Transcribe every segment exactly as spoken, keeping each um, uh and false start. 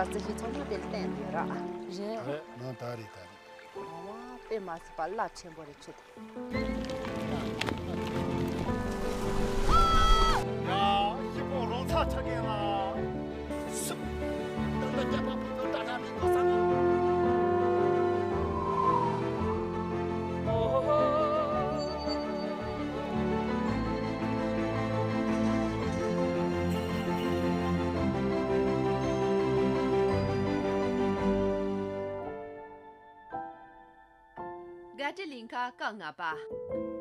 རྩི་ཤིང་ཚང་མ་དེ་ལ་བརྟེན་ཡོད་ར། རེད། རེད། ནང་ད་རེད་ད་རེད། ཨ་མ་དཔེ་མ་སྲིད་པ་རླབས་ཆེན་པོ་རེད་ཁྱོད། ཡ། ཞི་བོ་རོང་ཚ་ཆ་གེ་ལ། སུ། ད་ད་རྒྱ་པ་པོ་ད་ད་མི་གོ་ས་ནི། ཨོ་ཧོ་ཧོ། སྒ་སྒྲའི་གླིང་ག་སྐབས་ལྔ་པ།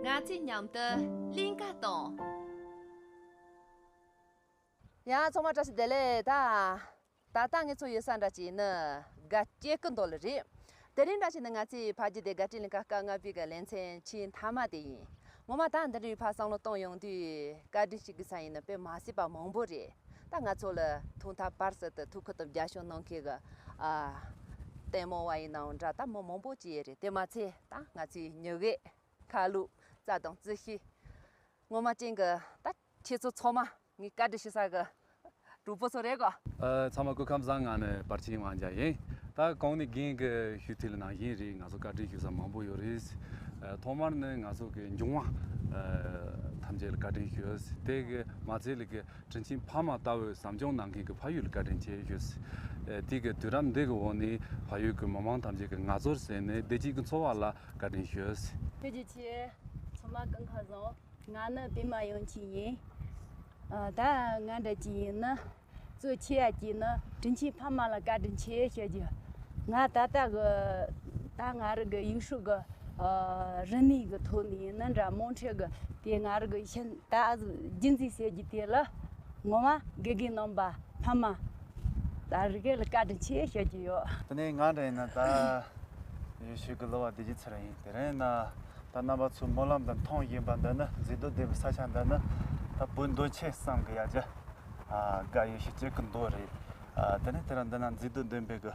ང་ཚོས་མཉམ་དུ་གླིང་ག་གཏོང་། ཡ། ཚང་མ་བཀྲ་ཤིས་བདེ་ལེགས། ད་ད་ལྟ་ངེད་ཚོ་ཡོད་ས་འདྲ་ཅིག་ནི་སྒ་སྐྱེ་རྒུ་མདོ་ལ་རེད། དེ་རིང་འདྲ་ཅིག་ནི་ང་ཚོས་ཕ་རྒྱུད་དེ་སྒ་སྒྲའི་གླིང་ག་སྐབས་ལྔ་པའི་གི་ལེ་ཚན་ཆེས་མཐའ་མ་དེ་ཡིན། ངོ་མ་ད་འདི་འདྲའི་ཕར་བསམ་བློ་གཏོང་ཡོང་དུས་བཀའ་དྲིན་ཞུ་དགོས་ས་ཡིན་ནི་དཔེ་མ་སྲིད་པ་མང་པོ་རེད། ད་ང་ཚོ་ལ་ཐོག་མཐའ་བར་གསུམ་དུ་ཐུགས་ཁུར་དང་རྒྱབ་སྐྱོར་གནང་མཁན་གི་ཨ་ལྟད་མོ་བ་ཡིན་ནའང་འདྲ། ད་མི་མང་པོ་ཅིག་ཡོད་རེད། དེ་མ་ཚད་ད་ང་ཚོའི་མྱི་རྒན་ཁ་ལོ་རྩ་དང་རྩི་ཤིང་ངོ་མ་ཅན་གི་ད་ཁྱེད་ཚོ་ཚང་མ་ངས་བཀའ་དྲིན་ཞུ་ས་གི་གྲོགས་པོ་ཚོ་རེད་གོ། ཨ། ཚང་མ་སྐུ་ཁམས་བཟང་། ང་ནི་པར་ཆེན་དབང་རྒྱལ་ཡིན། ད་གོང་ནས་རྒན་གྱིས་ཞུས་དེ་ལ་ནང་བཞིན་རེད། ང་ཚོ་བཀའ་དྲིན་ཞུ་ས་མང་པོ་ཡོད་རེད། ཨ། ཐོག་མར་ནི་ང་ཚོ་གི་འབྱུང་བ་ཨ་ཐམས་ཅད་ལ་བཀའ་དྲིན་ཞུ། དེ་གི་མ་ཚད་ལ་གི་དྲིན་ཆེན་ཕ་མ་ལྟ་བུའི་ཟབ་སྦྱོང་གནང་མཁན་གྱི་ཕ་ཡུལ་ལ་བཀའ་དྲིན་ཆེ་ཞུ། ཨ། དེ་གི་དུས་རབས་འདི་གི་འོག་ནས་ཕ་ཡུལ་གྱི་མི་མང་ཐམས་ཅད་ཀྱིས་ང་ཚོར་གསན་ནས་བདེ་སྐྱིད་ཀྱི་འཚོ་བ་ལ་བཀའ་དྲིན་ཞུ། ཐུགས་རྗེ་ཆེ། ཚང་མ་སྐུ་ཁམས་བཟང་། ང་ནི་པད་མ་དབྱངས་ཅན་ཡིན། ཨ། ད་ང་འདྲ་ཅིག་ཡིན་ན། གཙོ་ཆེ་ཡ་གཅིག་ནི་དྲིན་ཆེན་ཕ་མ་ལ་བཀའ་དྲིན་ཆེ་ཞུ་རྒྱུ། ང་ད་ལྟ་གི་ད་ང་རང་གི་ཡུལ་ཤུལ་གི་ཨ་རིག་གནས་གི་ཐོག་ནས་ཡིན་ན་འདྲ། དམངས་ཁྲོད་གི་དེ་ང་རང་གི་ཤན་ད་རྒྱུན་འཛིན་ཟེར་རྒྱུ་དེ་ལ་ངོ་མ་དགེ་རྒན་རྣམ་པ་ཕ་མ་ད་རིག་གི་ལ་བཀའ་དྲིན་ཆེ་ཞུ་རྒྱུ་ཡོད། དེ་ནས་ང་འདྲ་ཡིན་ན་ད་ཡུལ་ཤུལ་གི་གླུ་བ་བདེ་སྐྱིད་ཚེ་རིང་ཡིན། དེ་རིང་ན། ད་རྣམ་པ་ཚོས་སྨོན་ལམ་དང་མཐོང་བཞིན་པ་འདི་ནི། མཛེས་སྡུག་ལྡན་པའི་ས་ཆ་འདི་ནི་ད་བོད་མདོ་ཆེན་གསུམ་གི་ཡ་གྱལ་ཨ་སྒ་ཡུལ་ཤུལ་སྐྱེ་རྒུ་མདོ་རེད། ཨ། དེ་ནས་དེ་རིང་འདི་ན་མཛེས་སྡུག་ལྡན་པའི་གི་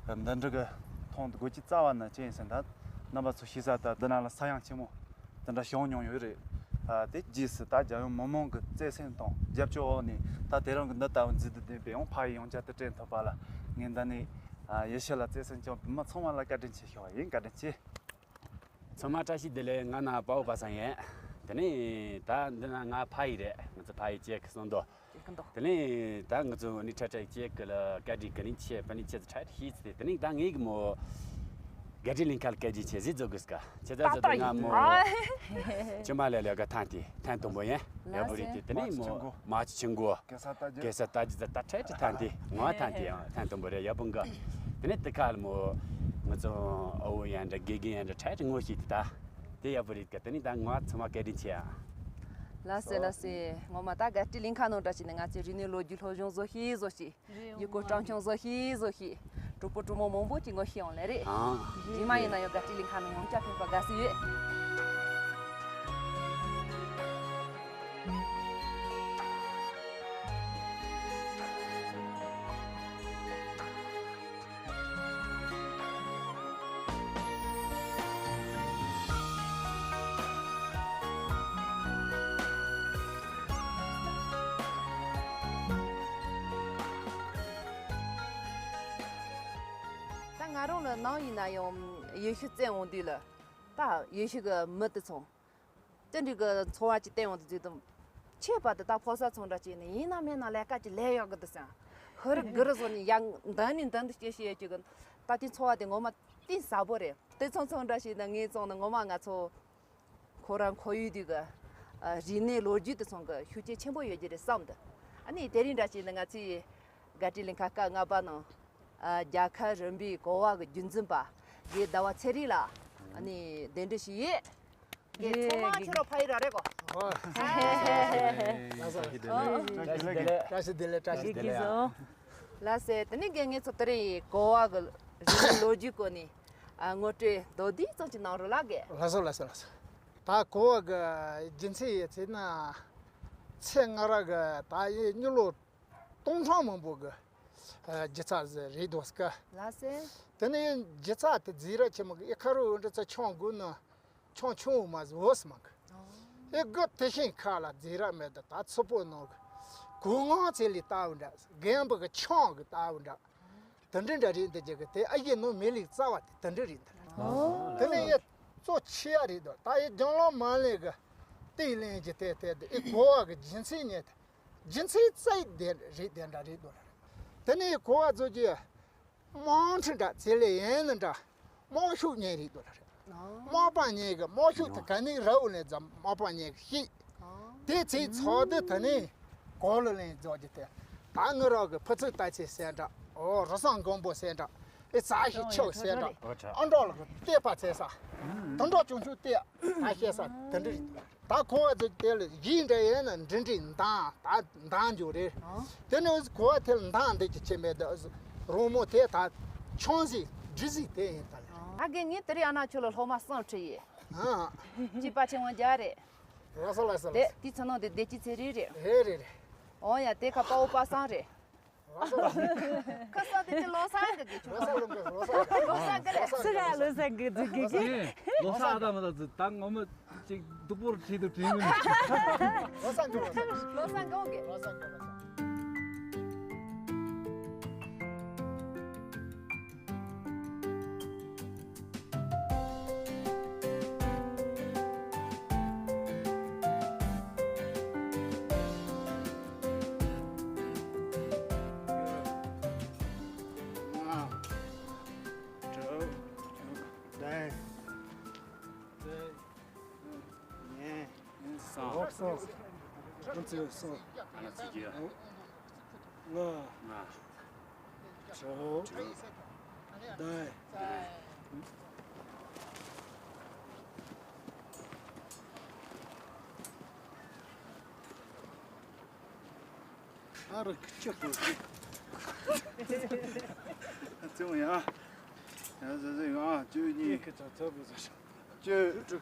འདི་འདྲ་གི་མཐོང་དགོས་ཀྱི་རྩ་བ་ནི་ཅི་ཡིན་ཟེར་ན། ད་རྣམ་པ་ཚོས་ཤེས་ས་ལྟར་འདི་ན་ལ་ས་ཡང་ཆེན་མོ་འདི་འདྲ་བྱུང་མྱོང་ཡོད་རེད། ཨ། དེ་རྗེས་སུ་ད་རྒྱལ་ཡོངས་མི་མང་གི་བརྩེ་སེམས་དང་རྒྱབ་སྐྱོར་འོག་ནས་ད་དེ་རིང་གི་འདི་ལྟ་བུ་མཛེས་སྡུག་ལྡན་པའི་ཡང་ཕ་ཡུལ་ཡང་གྱལ་དུ་སྤྲད་ཐུབ་པ་ལ་ངས་འདི་ནས་ཨ་ཡུལ་ཤུལ་ལ་བརྩེ་སེམས་བཅངས་པའི་མི་ཚང་མ་ལ་བཀའ་དྲིན་ཆེ་ཞུ་བ་ཡིན། བཀའ་དྲིན་ཆེ། ཚང་མ་བཀྲ་ཤིས་བདེ་ལེགས། ང་ནི་དཔའ་བོ་པ་སངས་ཡིན། དེ་ནས་ད་འདི་ན་ང་ཕ་ཡུལ་རེད། ང་ཚོ་ཕ་ཡུལ་སྐྱེ་རྒུ་སོང་དོ། སྐྱེ་རྒུ་མདོ། དེ་ནས་ད་ང་ཚོ་ནི་ཁྲ་ཁྲ་སྐྱེ་རྒུ་ལ་བཀའ་དྲིན་བཀའ་དྲིན་ཆེ། བཀའ་དྲིན་ཆེ་ཚོ་ཁྲ་ཁྲ་ཤེས་ཚེ། དེ་ནས་ད་ངའི་གི་མོ་སྒ་སྒྲའི་གླིང་ག་ལ་བཀའ་དྲིན་ཆེ་ཟེར་བཟོ་དགོས་ཀ། ཁྱེད་ཚོ་ད་ང་མོ་ཨ་ཅི་མ་ལ་ལ་ག་ཐང་དེ་ཐང་དུམ་བུ་ཡིན། ཡག་པོ་རེད་དེ། དེ་ནས་མོ་མ་ཆུ་ཆུང་གོ། གེ་སར་རྟ་རྒྱུག་གེ་སར་རྟ་རྒྱུག་ད་ད་ཁྲ་ཁྲ་ཐང་དེ་ངོ་ཐང་དེ་ཡང་ཐང་དུམ་བུ་རེད། ཡག་པོ་འགའ། དེ་ནས་དེ་ཁ་ལ་མོ་ང་ཚོ་ཨ་བོ་ཡང་འདྲ་དགེ་རྒན་ཡང་འདྲ་ཁྲ་ཁྲ་ངོ་ཤེས་དེ་ད་དེ་ཡག་པོ་རེད་ཀ། དེ་ནས་ད་ང་ཚང་མ་བཀའ་དྲིན་ཆེ་ཨ། ལགས་སོ་ལགས་སོ། ངོ་མ་ད་སྒ་སྒྲའི་གླིང་ག་ནང་འདྲ་བྱས་ནས་ང་ཚོའི་རིག་གནས་ལོ་རྒྱུས་སློབ་སྦྱོང་བཟོ་ཤེས་བཟོ་ཤེས། ཡུལ་སྐོར་སྤྲོ་འཆམ་བཟོ་ཤེས་བཟོ་ཤེས། གྲོགས་པོ་གྲོགས་མོ་མང་པོ་ཅིག་ངོ་ཤེས་ཡོང་ལེ་རེད། ཨང་། རྗེས་མ་ཡིན་ན་ཡང་སྒ་སྒྲའི་གླིང་ག་ནང་ཡང་བསྐྱར་ཕེབས་པ་དགའ་བསུ་ཡོད། ད་ང་རང་ལ་ནང་ཡིན་ན་ཡང་ཡུལ་ཤུལ་བཙལ་འོང་དུས་ལ། ད་ཡུལ་ཤུལ་གི་མི་དེ་ཚོ་དེ་འདྲའི་གི་འཚོ་བ་ཅིག་བསྟན་འོང་དུས་ཙམ། ཁྱད་པར་དུ་ད་ཕོ་གསར་ཚོ་འདྲ་བྱས་ནས་ཡིན་ན་མིན་ན་ལས་ཀ་ཅིག་ལས་ཡོད་གི་འདུག་ཟེར། ཧུ་རི་གུ་རི་བཟོ་ནས་ཡང་འདི་ནས་འདི་འདི་སྐྱེ་ཤེས་ཡོད་ཀྱི་གི། ད་དེ་འཚོ་བ་དེ་ངོ་མ་གཏིང་ཟབ་པོ་རེད། དེ་ཚོ་ཚོ་འདྲ་བྱས་ན་ངས་བཙོང་ན་ངོ་མ་ང་ཚོ་ཁོ་རང་ཁོར་ཡུག་དེ་གི་ཨ་རིག་གནས་ལོ་རྒྱུས་དེ་ཚོ་གི་ཤུགས་རྐྱེན་ཆེན་པོ་ཡོད་ཀྱི་རེད་བསམ་འདུག། ཨ་ནི་དེ་རིང་འདྲ་བྱས་ན་ང་ཚོའི་སྒ་སྒྲའི་གླིང་ག་སྐབས་ལྔ་པ་ནང་ཨ་རྒྱལ་ཁབ་རིམ་པའི་གོ་བ་གི་རྒྱུན་འཛིན་པ་རྒན་ཟླ་བ་ཚེ་རིང་ལགས། ཨ་ནི་གདན་འདྲེན་ཞུས་ཡོད། རྒན་ཚང་མ་ཁྱོད་རང་ཕ་ཡུལ་རང་རེད་གོ། ཨོ། ལགས་སོ། བཀྲ་ཤིས་བདེ་ལེགས། བཀྲ་ཤིས་བདེ་ལེགས། བཀྲ་ཤིས་བདེ་ལེགས། བཀྲ་ཤིས་བདེ་ལེགས། ལགས་སོ། དེ་ནས་རྒན་ངེད་ཚོ་དེ་རིང་གོ་བ་གི་རིག་གནས་ལོ་རྒྱུས་སྐོར་ནས་ཨ་ངོ་སྤྲོད་མདོར་བསྡུས་ཙམ་ཅིག་གནང་རོགས་ལགས་རྒན། ལགས་སོ་ལགས་སོ་ལགས་སོ། ད་གོ་བ་གི་རྒྱུ་མཚན་ཡོད་ཚེ་ན། ཚེ་སྔ་རབས་གི་ད་ཡི་མྱི་ལོ་སྟོང་ཕྲག་མང་པོ་གི་ཨ་རྒྱུ་ཆ་ཟིག་རེད་འདུག་ག། ལགས་སེ། དེ་ནས་རྒྱུ་ཆ་དེ་རྫས་རབས་ཆེན་མོ་གི་ཨེ་ཁ་རུ་འདྲ་ཚ་ཆང་དགོས་ན་ཆང་ཆུང་བོ་མ་ཟིག་འོ་སི་མ་གི། ཨེ་གི་དེ་ཤིང་ཁ་ལ་རྫས་རབས་མེད་ད་ད་ཚུ་པོ་ནང་གི་གོ་ངང་ཚེ་ལི་ལྟ་བུ་འདྲ། རྒན་པོ་གི་ཆང་གི་ལྟ་བུ་འདྲ། དེ་འདྲ་འདྲ་རེད་འདི་ཅིག་གི་དེ་ཨ་ཡེ་ནོ་མེ་ལིག་རྩ་བ་དེ་དེ་འདྲ་རེད་འདི། ཨོ། དེ་ནས་ཡེ་གཙོ་ཆེ་ཡ་རེད་འདུག་ད་ཡེ་རྒྱང་ལོ་མ་ལེ་གི་ཏིག་ལེན་གྱི་དེ་དེ་དེ་ཨེ་གོ་བ་གི་རྒྱུ་མཚན་ཉེ་དེ་རྒྱུ་མཚན་རྩ་ཡི་དེ་རེད་དེ་འདྲ་རེད་འདུག་ལ་རེད། དེ་ནས་ཡེ་གོ་བ་ཚོ་གི་དམག་ཁྲི་འདྲ་ཚེ་ལས་ཡན་ནི་འདྲ་དམག་ཤུགས་ཉེ་རེད་འདུག་ལ་རེད། དམག་དཔོན་ཉེ་གི་དམག་ཤུགས་དེ་ག་ནས་ར་འུ་ལེན་ཙམ་དམག་དཔོན་ཉེ་གི་ཤེས། དེ་ཚེ་ཚོགས་འདུ་དེ་ནས་གོ་ལ་ལེན་རྫོགས་ཀྱི་དེ། ད་ངུ་རོགས་ཀྱི་ཕུ་ཚུགས་ལྟ་ཚེ་སེ་འདྲ། ཨོ་རུ་སང་མགོན་པོ་སེ་འདྲ། ཨེ་རྩ་ཞིག་ཆོག་སེ་འདྲ། ཨ་འདྲ་ལ་གི་བལྟས་པ་ཚེ་ས། དུ་འགྲོ་ཆུང་ཆུང་བལྟས་ད་ཤེས་ས་དེ་འདྲ་རེད། ད་གོ་བ་ཚོ་དེ་ལ་གཞི་འདྲ་ཡིན་ན་འདྲི་འདྲི་འདང་ད་འདང་འཇོག་རེད། དེ་ནས་གོ་བ་དེ་ལ་འདང་འདི་ཀྱི་ཆེ་མེད་དུ་རོང་མོ་དེ་ད་ཆང་ཟིག་འདྲི་ཟིག་དེ་ཡིན་ད་ལ། ཨ་རྒན་ངས་དེ་རིང་ཨ་ན་ཁྱོད་ལ་སློབ་མ་གསུམ་ཁྲིད་ཡིན། ཨ། གཅིག་པ་ཆེན་མོ་རྒྱ་རེད། ལགས་སོ་ལགས་སོ་དེ་ལགས་དེ་ཚོ་ནང་དེ་བདེ་སྐྱིད་ཚེ་རིང་རེད། སོ། རེད་རེད་རེད། འོ་ཡ་དེ་ཁ་དཔའ་བོ་པ་སངས་རེད། ལགས་སོ་ལགས་སོ། ཁ་སང་དེ་ཅི་ལོ་སང་གི་གི་ཆུ། ལོ་སང་ལོ་སང་ལོ་སང་གི་རེད། ལོ་སང་གི་རེད། སུ་ག་ལོ་སང་གི་ཟིག་གི་གི། ལོ་སང་ཨ་ད་མ་ད་ཟིག་ད་ངོ་མ་ཅིག་སྡུག་པོར་ཁྲིད་དུ་དྲན་གི་མི་འདུག་ལོ་སང་གི་ལོ་སང་གི་ལོ་སང་གི་ལོ་སང་གི་ལོ་སང་། ལྔ། དྲུག་བདུན། བདུན། ཉེར། སོ། སོ། ཁོང་ཚོས་སོ། ཨ་ན་ཚིག་གི། ལྔ། ལྔ། དྲུག་དྲུག་བདུན། ཨ་རི་ཁི་ཆི་ཧུ། ཙི་མོ་ཡ། ཡ་ཟེ་ཟེ་ཡ་བཅུ་གཉིས། ཁི་ཆ་ཚ་བུ་ཟེར། བཅུ།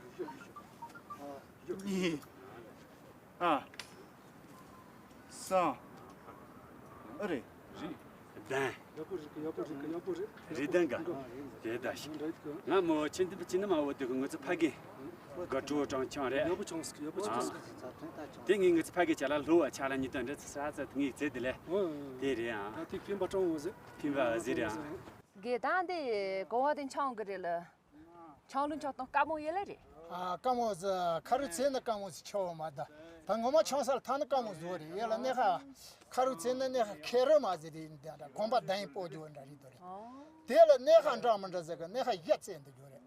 གཉིས། ཨ། སང་། ཨ་རེད། རེད། བདེན། ཡག་པོ་རེད་ཡག་པོ་རེད་ཡག་པོ་རེད། རེད་བདེན་ག་རེད་ད་ཤི། ང་མོ་ཆེན་དུ་ཅི་ནི་མ་བོ་དུ་ངོ་ཚ་ཕ་གི། ག་ཀྲུའུ་ཀྲང་ཆང་རེད། ཡག་པོ་ཆང་སི་ཡག་པོ་ཆང་སི། དེ་ངས་ངོ་ཚ་ཕ་གི་ཆ་ལ་ལྷོ་བ་ཆ་ལ་ཉི་དོན་རེད་ས་ཚ་ངས་ཚེ་དེ་ལས། དེ་རེད་ཨ། ད་དེ་ཕིན་པ་ཀྲང་བོ་ཟེར། ཕིན་པ་ཟེར་རེད་ཨ། དགེ་དང་དེ་གོ་བ་དེ་ཆང་གི་རེད་ལ། ཆང་ལུང་ཆང་གཏོང་དཀའ་མོ་ཡོད་ལེ་རེད། ཨ་དཀའ་མོ་ཟེར་ཁ་རུ་ཚེ་ནི་དཀའ་མོ་ཟེར་ཆོག་མ་ད། ད་ངོ་མ་ཆང་སར་ཐ་ནི་དཀའ་མོ་བཟོ་རེད་ཡོད་ལ་གནས་ཁ། ཁ་རུ་ཚེ་ནི་གནས་ཁ་ཁེ་རུ་མ་ཟེར་རེད་འདི་འདྲ་གོམ་པ་བདུན་སྤོ་རྒྱུ་འདྲ་རེད་དོ་རེད། དེ་ལ་གནས་ཁ་འདྲ་མི་འདྲ་ཟེར་གི་གནས་ཁ་བཞི་བཙལ་འདི་རྒྱུ་རེད།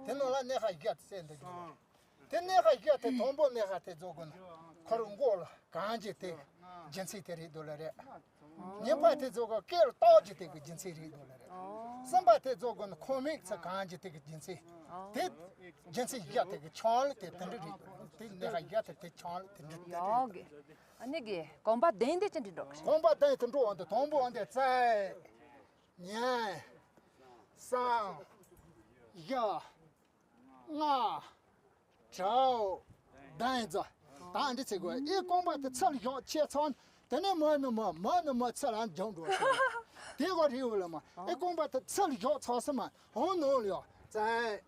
དེ་ནང་ལ་གནས་ཁ་བཞི་བཙལ་འདི་རྒྱུ་རེད། དེ་གནས་ཁ་བཞི་དེ་དང་པོ་གནས་ཁ་དེ་རྫོགས་དགོས་ན་ཁོ་རུ་མགོ་ལ་གང་ཅི་དེ་རྒྱུ་མཚན་དེ་རེད་དོ་ལེ་རེད། ཉིན་པ་དེ་ཚོ་ག་སྐེ་ལ་བཏགས་རྒྱུ་དེ་གི་རྒྱུ་མཚན་རེད་འདུག་ལ་རེད། གསུམ་པ་དེ་ཚོ་ག་ཁོ་མིག་ཚ་གང་རྒྱུ་དེ་གི་རྒྱུ་མཚན། དེ་རྒྱུ་མཚན་བཞི་དེ་གི་ཆང་ལ་དེ་དེ་འདྲ་རེད་འདུག་དེ་གནས་ཁ་བཞི་དེ་དེ་ཆང་ལ་དེ་འདྲ་རེད། ཡོད་གི། ཨ་ནི་གི་གོམ་པ་བདུན་དེ་ཅི་འདྲ་འགྲོ་གི་རེད། གོམ་པ་བདུན་དེ་འགྲོ་འོང་དེ་དང་པོ་འོང་དེ་རྩ། ཉིན། སང་། བཞི། ལྔ། དྲུག་བདུན་ཙམ། ད་འདི་ཚེ་དགོས་ཨེ་རྐང་པ་དེ་ཚུར་བཞག་ཆེ་ཚང་། དེ་ནས་མ་ནི་མ་མ་ནི་མ་ཚུར་ལ་འཇོག་འགྲོ་ཞིག་དེ་གོ་རེ་འོ་ལ་མ་ཨེ་རྐང་པ་དེ་ཚུར་བཞག་ཚང་སི་མ་འོང་ནོ་ལ་ཡོ་ཙེ།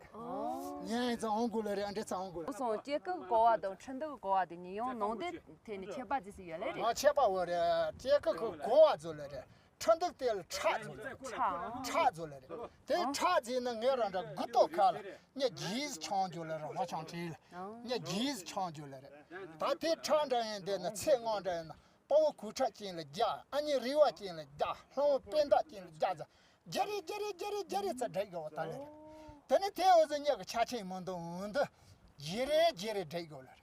ཉན་ཙང་འོང་དགོས་ལ་རེད་འདྲེ་ཙང་འོང་དགོས་ལ། སོང་སྐྱེ་རྒུ་གི་གོ་བ་དང་ཁྲི་འདུག་གི་གོ་བ་དེ་གཉིས་ཡང་ནང་དོན་ཐད་ནས་ཁྱད་པར་ཅི་ཞིག་ཡོད་ལ་རེད། ཨ་ཁྱད་པར་འོ་རེད་སྐྱེ་རྒུ་གི་གོ་བ་ཚོ་ལ་རེད། ཁྲི་འདུག་དེ་ལ་ཁྲག་བཟོ་ལེ་རེད། ཁྲག་ཁྲག་བཟོ་ལེ་རེད། དེ་ཁྲག་བཟོས་ན་ངས་རང་འདྲ་དགུ་ཏོ་ཁ་ལ་ངས་རྗེས་ཆང་རྒྱུ་ལེ་རེད། ཧོ་ཆང་བྲིས་ལ་ངས་རྗེས་ཆང་རྒྱུ་ལེ་རེད། ད་དེ་ཁྲག་འདྲ་ཡིན་དེ་ན་ཚེ་སྔོན་འདྲ་ཡིན་ན་དཔའ་བོ་གུར་ཁྲག་ཅན་ལ་རྒྱ། ཨ་ནི་རི་བ་ཅན་ལ་རྒྱ། ལྷ་བོ་པད་འདབ་ཅན་ལ་རྒྱ་ཟ། རྒྱ་རེ་རྒྱ་རེ་རྒྱ་རེ་རྒྱ་རེ་ཚ་འདྲེ་གོ་ད་ལེ་རེད། དེ་ནི་དེ་འོ་ཟེ་ཉག་གི་ཆ་ཆེན་མི་འདུག་འོན་ཏེ། རྗེ་རེ་རྗེ་རེ་འདྲེ་དགོས་ལ་རེད།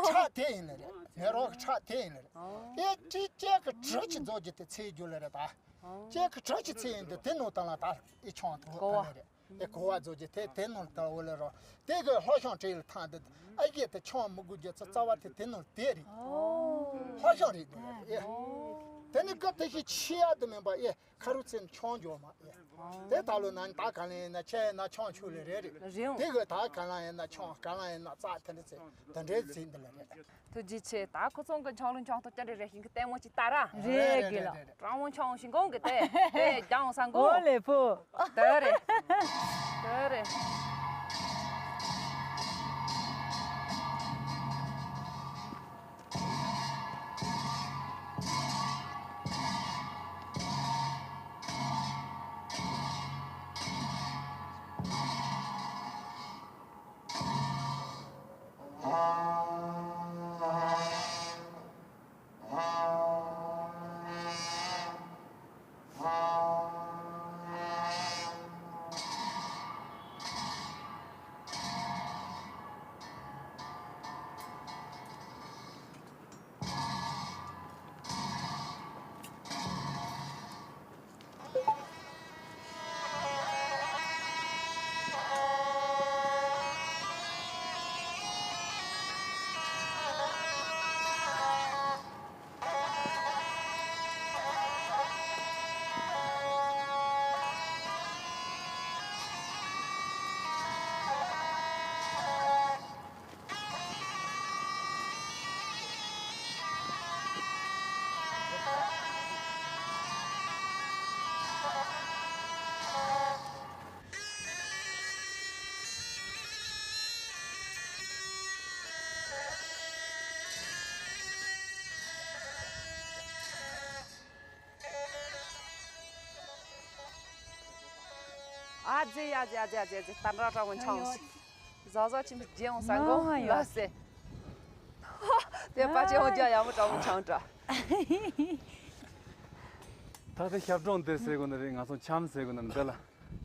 ཁྲག་དེ་ཡིན་ལ་རེད། མེ་རོག་གི་ཁྲག་དེ་ཡིན་ལ་རེད། ཨེ་ཅི་ཅེ་གི་གྲི་ཆི་རྫོགས་ཀྱི་དེ་ཚེ་རྒྱུ་ལ་རེད་ད། ཅེ་གི་གྲི་ཆི་ཚེ་ཡིན་དུ་དེ་ནོ་དང་ལ་ད་ཨེ་ཆོང་དུ་གོ་བ་ལ་རེད། ཨེ་གོ་བ་རྫོགས་ཀྱི་དེ་དེ་ནོ་ལ་ད་འོ་ལ་རོ། དེ་གི་ལྷོ་ཤང་བྲེ་ལ་ཐང་དུ་ཨ་ཡེ་དེ་ཆོང་མི་དགོས་རྒྱུ་ཚ་རྩ་བ་དེ་དེ་ནོ་དེ་རེད། ལྷོ་ཤང་རེད་དེ་རེད། དེ་ནི་གི་དེ་ཤི་ཆི་ཡ་དུ་མིན་པ་ཨེ། ཁ་རུ་ཚེ་ནི་ཆང་འཇོག་མ་ཨེ། དེ་ད་ལོ་ན་ད་ག་ལ་ཡིན་ན་ཆེ་ཡིན་ན་ཆང་ཆུ་ལེ་རེད་རེད། རེད་འོང་། དེ་གི་ད་ག་ལ་ཡིན་ན་ཆང་ག་ལ་ཡིན་ན་རྩ་དེ་འདྲ་ཚེ་དེ་འདྲའི་ཚེ་འདི་ལ་རེད། ཐུགས་རྗེ་ཆེ། ད་ཁོ་ཚོང་གི་ཆང་ལུང་ཆང་ཐོག་ཅི་འདྲ་རེད་ཤིང་གི་ལྟད་མོ་ཅིག་ལྟ་ར། རེད་རེད་གི་ལ། རེད་རེད། ཀྲང་བོ་ཆང་ཤིང་གོང་གི་དེ་དེ་རྒྱང་ས་གོ་ཨོ་ལེ་ཕོ། དེ་རེད། དེ་རེད། ཨ་ཙེ་ཡ་ཙེ་ཨ་ཙེ་ཨ་ཙེ་ཨ་ཙེ། ད་འདྲ་སྤྲང་མོ་ཆང་ཞིག་བཟོ་བཟོ་ཆེན་པོ་རྗེས་འོང་ས་མགོ་ལ་སེ། དེ་པ་ཅེ་འོང་རྒྱ་ཡ་མོ་སྤྲང་མོ་ཆང་འདྲ། ད་ལྟ་ཞབས་བྲོ་འདིར་ཟེར་དགོས་ནི་རེད། ང་ཚོ་འཆམ་ཟེར་དགོས་ནི་འདི་ལ།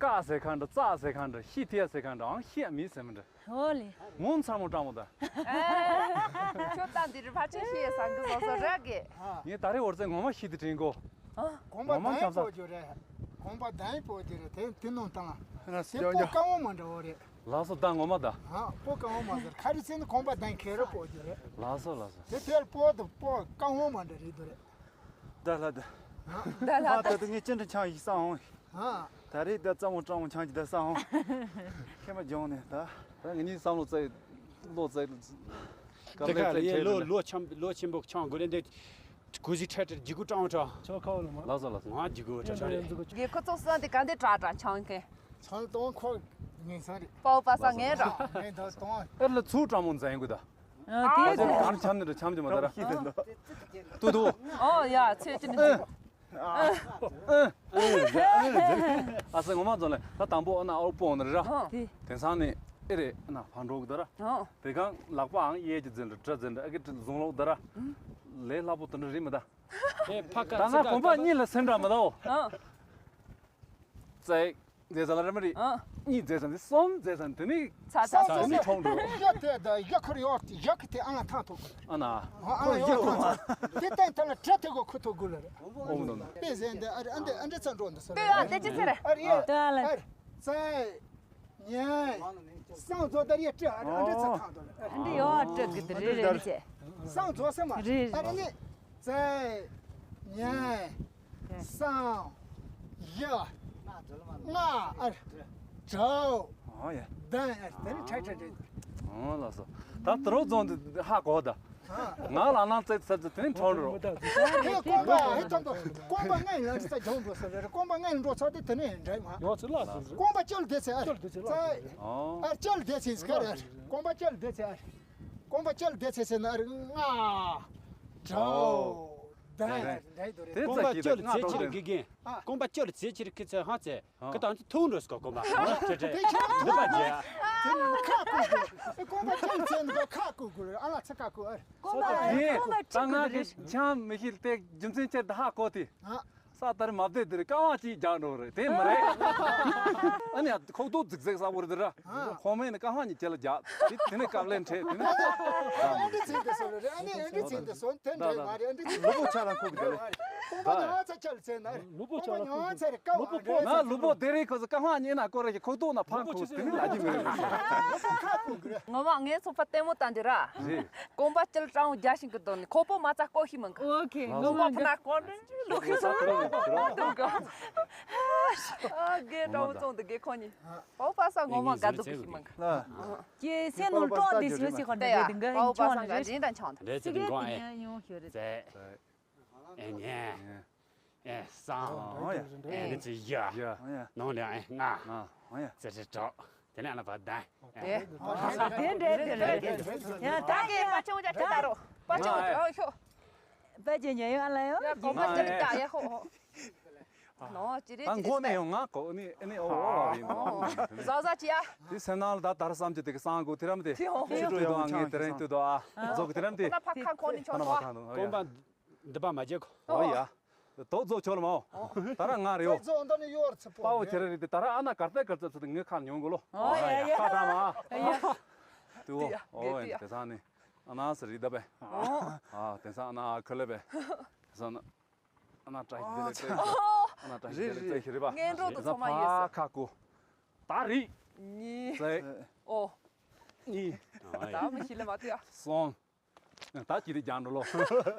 ཀ་ཟེར་ཁ་འདྲ། ཙ་ཟེར་ཁ་འདྲ། ཤི་ཐི་ཡ་ཟེར་ཁ་འདྲ། ཨང་ཤི་ཡ་མི་ཟེར་མི་འདྲ། ཨོ་ལེ། ངོ་མཚར་མོ་སྤྲང་མོ་ད། ཨ། ཁྱོད་ད་འདི་རུ་ཕ་ཆེ་ཤི་ཡ་སང་གི་བཟོ་བཟོ་ར་གི། ངས་ད་རེས་འོར་ཚེ་ངོ་མ་ཤི་དི་དྲན་གོ། ཨ། གོམ་པ་ངོ་མ་འཁྱམ་ས། གོམ་པ་བདུན་པོ་རྒྱུ་རེད། གོམ་པ་བདུན་པོ་རྒྱུ་རེད། དེ་དེ་ནང་བཏང་། ང་དེ་སྐྱོ་སྐྱོ། སྤོ་རྐང་བ་མ་འདྲ་བོ་རེད། ལགས་སོ། ད་ངོ་མ་ད། ཨ། སྤོ་རྐང་བ་མ་ཟེར། ཁ་རི་ཚེ་ནི་གོམ་པ་བདུན་ཁེ་རེ་སྤོ་རྒྱུ་རེད། ལགས་སོ་ལགས་སོ། དེ་དེར་སྤོ་དུ་སྤོ་རྐང་བ་མ་འདྲ་རེད་དུ་རེད། ད་ལྷ་ད། ད་ལྷ་ད། ད་ད་ངས་ཅི་འདྲ་ཆང་ཞིག་བསགས་འོང་། ཨ། ད་རེས་ད་ཙ་མོ་སྤྲང་མོ་ཆང་ཞིག་ད་བསགས་འོང་། ཁྱེད་མ་སྦྱོང་ནས་ད། ད་ངེད་གཉིས་བསམ་བློ་བཙལ། བློ་བཙལ། དེ་ག་ལས་ལོ་ལོ་ཆེན་ལོ་ཆེན་པོ་ཆང་དགོས་རེད་འདི། གུ་ཟི་ཁྲ་ཁྲ་ལྗི་གུ་སྤྲང་བ་ཁྲ། ཆོ་ཁ་བ་ལ་མ། ལགས་སོ་ལགས་སོ། ང་ལྗི་གུ་ཁྲ་ཁྲ་རེད། དགེ་ཁོ་ཚོ་སོང་དེ་ག་འདི་དྲག་དྲག་ཆང་ཁེ། ཆང་གཏོང་ཁོ་ངན་ས་རེད། པའོ་པ་ས་ངན་ར། ངན་ད་གཏོང་། ཨེར་ལ་ཚུར་སྤྲང་མོ་འཛིན་དགོས་ད། ཨ། དེ་ཨ་ཙི་གང་འཆམ་ནི་རེད། འཆམ་གྱི་མ་ད་ར། ཏུ་ཏུ། ཨོ་ཡ་ཚེ་ཅི་ནི། ཨ་ཨ་ཨ་ཨ་ཨ་ཨ་ཨ་ཨ་ཨ་ཨ། ཨ་ས་ངོ་མ་ཛོ་ལེ། ད་དང་པོ་ཨ་ན་ཨོ་པོ་ནི་ར། ཨོ། དེ། དེང་སང་ནི་ཨེ་རེད། ཨ་ན་ཕང་འགྲོ་གི་ད་ར། ཨོ། དེ་གང་ལག་པའང་གཡས་ཀྱི་འཛིན་ར་གྲ་འཛིན་ར་ཨ་གི་བཟུང་ལོག་ད་ར། ལས་སླ་པོ་དེ་འདྲ་རེད་མི་ད། ཨེ་ཕ་ཀ་ད་ང་ཚི་གོམ་པ་ཀ་གཉིས་ལ་སེམས་འདྲ་མི་ད་འོ། ཨོ། ཙེ། ཟེར་ས་ལ་རེ་མ་རེད། ཨ། གཉིས་ཟེར་ས་འདི་གསུམ་ཟེར་ས་འདི་ནི། ཚ་ཚ་ཚ་ཚ་ཚ། ནི་ཁྲོང་འགྲོ། ཡ་དེ་ད་ཡ་ཁུར་ཡོ་ཡ་ཁུ་དེ་ཨ་ང་ཐང་ཐོག་གི། ཨ་ན། ཨ་ང་ཡོ་ཐང་ཐོག་དེ་ཏན་ཏན་ལ་ཁྲེ་ཐེ་གོ་ཁུ་ཐོག་གུ་ལ་རེ། ཨོ་ནོ་ནོ། པེ་ཟེར་འདི་ཨ་རེ་ཨ་འདི་ཨ་འདྲི་ཚ་འགྲོ་འདི་སོ་རེ། ཏེ་ཡ་དེ་ཅི་ཚེ་རེ། ཨ་རེ་ཡ། ཏེ་ཨ་ལ། ཨ་རེ་ཙེ། ཉེ། སང་ཚོ་ད་རེ་ཏྲི་ཨ་རེ་ཨ་འདྲི་ཚ་ཐང་ཐོག་ལ། ཨ་འདི་ཡོ་ཏྲི་གི་དེ་རེ་རེ་མི་ཚེ། སང་ཚོ་སེ་མ། རེ་རེ། ཨ་རེ་ནི། ཙེ། ཉེ། སང་། ཡ། ང་། ཨ། དྲའོ། ཨོ་ཡ། དན། ཨ། དེ་ནི་ཁྲ་ཁྲ་རེད། ཨོ་ལགས་སོ། ད་དུ་རོ་རྫོང་དུ་ཧ་གོ་ད། ང་ལ་ནང་ཙེ་ཙེ་ཙེ་དེ་ནི་ཁྲོ་རོ། ཧེ་རྐང་པ་ཧེ་ཐོན་པ་རྐང་པ་ལྔ་ཡིན་ལ་ཙེ་འཇོང་འགྲོ་ས་རེད། རྐང་པ་ལྔ་ཡིན་འགྲོ་ཚོ་དེ་དེ་ནི་འདྲ་མ། ཡོ་ཚུ་ལ་སོ། རྐང་པ་བཅོལ་དེ་ཚེ་ཨ། བཅོལ་དེ་ཚེ་ལ། ཙེ། ཨོ། ཨ་བཅོལ་དེ་ཚེ་སྐར་ཨ། རྐང་པ་བཅོལ་དེ་ཚེ་ཨ། རྐང་པ་བཅོལ་དེ་ཚེ་ཟེར་ན་ཨ་རེ་ང་། དྲའོ། དན། དེ་རྐང་པ་བཅོལ་ཚེ་ཕྱིར་དགེ་རྒན། རྐང་པ་བཅོལ་ཚེ་ཕྱིར་ཁི་ཚེ་ཧ་ཚེ། ཁི་དང་ཚེ་ཐུག་འགྲོ་སྐོ་རྐང་པ། ཁྲེ་ཁྲེ། འདི་པ་ཇེ། ཁ་ཀུ་ཀུ། རྐང་པ་བཅོལ་ཚེ་འདི་ཁ་ཀུ་ཀུ་རེད། ཨ་ལ་ཚེ་ཁ་ཀུ་ཨ་རེད། རྐང་པ་ཡིན། རྐང་པ་ད་ང་གི་ཆང་མི་ཤེས་ཏེ་རྒྱུ་མཚན་ཆེད་དུ་ཧ་གོ་དེ། ས་ལྟར་མ་བསྡད་དེར་ཀ་ཝང་གཅིག་རྒྱག་འགྲོ་རེད། དེ་མི་རེད། ཨ་ནི་ཁོག་ཏོ་ཛིག་ཛེག་ས་བོར་དེ་ར། ཁོང་མེད་ནི་ཀ་ཝང་གཉིས་ཁྱེད་ལ་རྒྱག་དེ་དེ་ནས་ཀབ་ལེན་ཁྲེད་དེ་ནས། ཨ་འདི་ཚིག་དེ་སོ་རེད། ཨ་ནི་ཨ་འདི་ཚིག་དེ་སོ་དེ་འདྲ་མ་རེད། ཨ་འདི་ཚིག་ལུ་པོ་ཆ་ལ་ཁུག་དེ་རེད། ཁོང་པ་ཉོ་ཚ་ཆ་ལ་ཚེ་ན་རེད། ལུ་པོ་ཆ་ལ་ཁུག་དེ་རེད། ཀ་ཝང་རེད། ང་ལུ་པོ་དེ་རིང་ཁོ་ཚོ་ཀ་ཝང་གཉིས་ན་སྐོར་ར་ཞིག་ཁོག་ཏོ་ན་ཕང་ཁུག་དེ་ནི་ལ་ཅི་མི་རེད། ངོ་མ་ངའི་ཚོགས་པ་ལྟད་མོ་ལྟ་འདི་ར། རེད། རྐང་པ་སྐྱིལ་ཀྲུང་རྒྱ་ཤིང་གི་དོན་ནི་ཁོག་པོ་མ་ཚ་ཀོ་ཤི་མང་གི། ཨོ་ཁེ། ངོ་མ་ཕུ་ན་ཀོ་ནི་ལུག་ཤི་སོ་ཀོ་ནི་འདུག་ག་ཨ་རྒན་ཀྲུང་ཙོང་དུ་རྒན་ཁོ་གཉིས། པའོ་པ་ས་ངོ་མ་དགའ་ཚོགས་ཤི་མང་གི། ཀྱེ་སེ་ནོར་ཀྲོ་དེ་སུ་ཞིག་ཧོན་དེ་གི་དེ་འགའ་པའོ་པ་ས་ཡིན་ཆོག་འདི་འདྲ་ཆང་དང་། རེད་ཚེ་དེ་འགོ་ཨེ། ཡོང་ཤོ་རེད། ཨེ་ཉེ། ཨེ་སང་། ཨེ་འདི་ཚེ་ཡ། ནང་ལ་ཨེ་ང་། ཙེ་ཙེ་ཏྲོ། དེ་ནས་ཨ་ལ་བ་དན། དེ་འདྲ་དེ་འདྲ། ཡ་ད་གི་པ་ཆུང་ཅག་ཁྲིད་ད་རོ། པ་ཆུང་ཅག་ཨོ་ཤོ། པ་ཅེ་ཉེ་ཡོད་ཨ་ལ་ཡོད། ཡ་གོམ་པ་ཅི་ལ་ཡ་ཧོ་ཧོ། ནོ་ཅི་རེད་ད་ཅི་མགོ་ནས་ཡོང་ང་གོ་ནི་ཨ་ནི་ཨོ་ཨོ་ཨོ་ཡིན་ནོ། ཟ་ཟ་ཅི་ཡ། དེ་སེམས་ནང་ལ་ད་དར་བསམ་གྱི་དེ་གི་སང་གོ་དེ་རམ་དེ། དེ་ཧོ། ཅི་ཀྲུའི་དོ་ངས་དེ་རིང་དུ་དོ་ཨ། ཟོ་གི་དེ་རམ་དེ། ཁོ་ན་ཕ་ཁ་ཁོ་ནི་ཆོ་ཐ་ན་ནོ། མ་ཐ་ནོ་ཨོ་ཡ། གོམ་པ་འདི་པ་མ་བརྗེད་གོ། ཨོ་ཡ། དོ་ཛོ་ཆོ་ལ་མའོ། ད་ར་ང་རེའོ། ཛོ་འདི་ནི་ཡོར་ཚི་པོ། པའོ་ཁྱེད་རེ་རེ་དེ་ད་ར་ཨ་ན་གར་ཏེ་གར་ཙི་ཙི་དེ་ངའི་ཁ་ཉོན་གོ་ལོ། ཨོ་ཡ་ཡ། ཁ་ཏ་མ། ཨ་ཡ། དུ་ཨོ་ཨོ་ཡ་དེ་ས་ནི། ཨ་ན་ས་རི་ད་པེ། ཨ་དེ་ས་ཨ་ན་ཨ་ཁ་ལེ་པེ། དེ་ས་ན། ཨ་ན་ཏྲ་ཤི་དེ་ལེ་ཏྲ་ཤི། ཨ་ན་ཏྲ་ཤི་དེ་ལེ་ཏྲ་ཤི་རི་པ། ངན་འགྲོ་དུ་ཚོ་མ་ཡོད་ས། ཁ་ཀུ། ད་རི། ནི། ཙེ། ཨོ། ནི། ད་མི་ཤི་ལེ་མ་ཏི་ཡ། སོང་། ད་ཅི་རི་རྒྱང་འགྲོ་ལོ།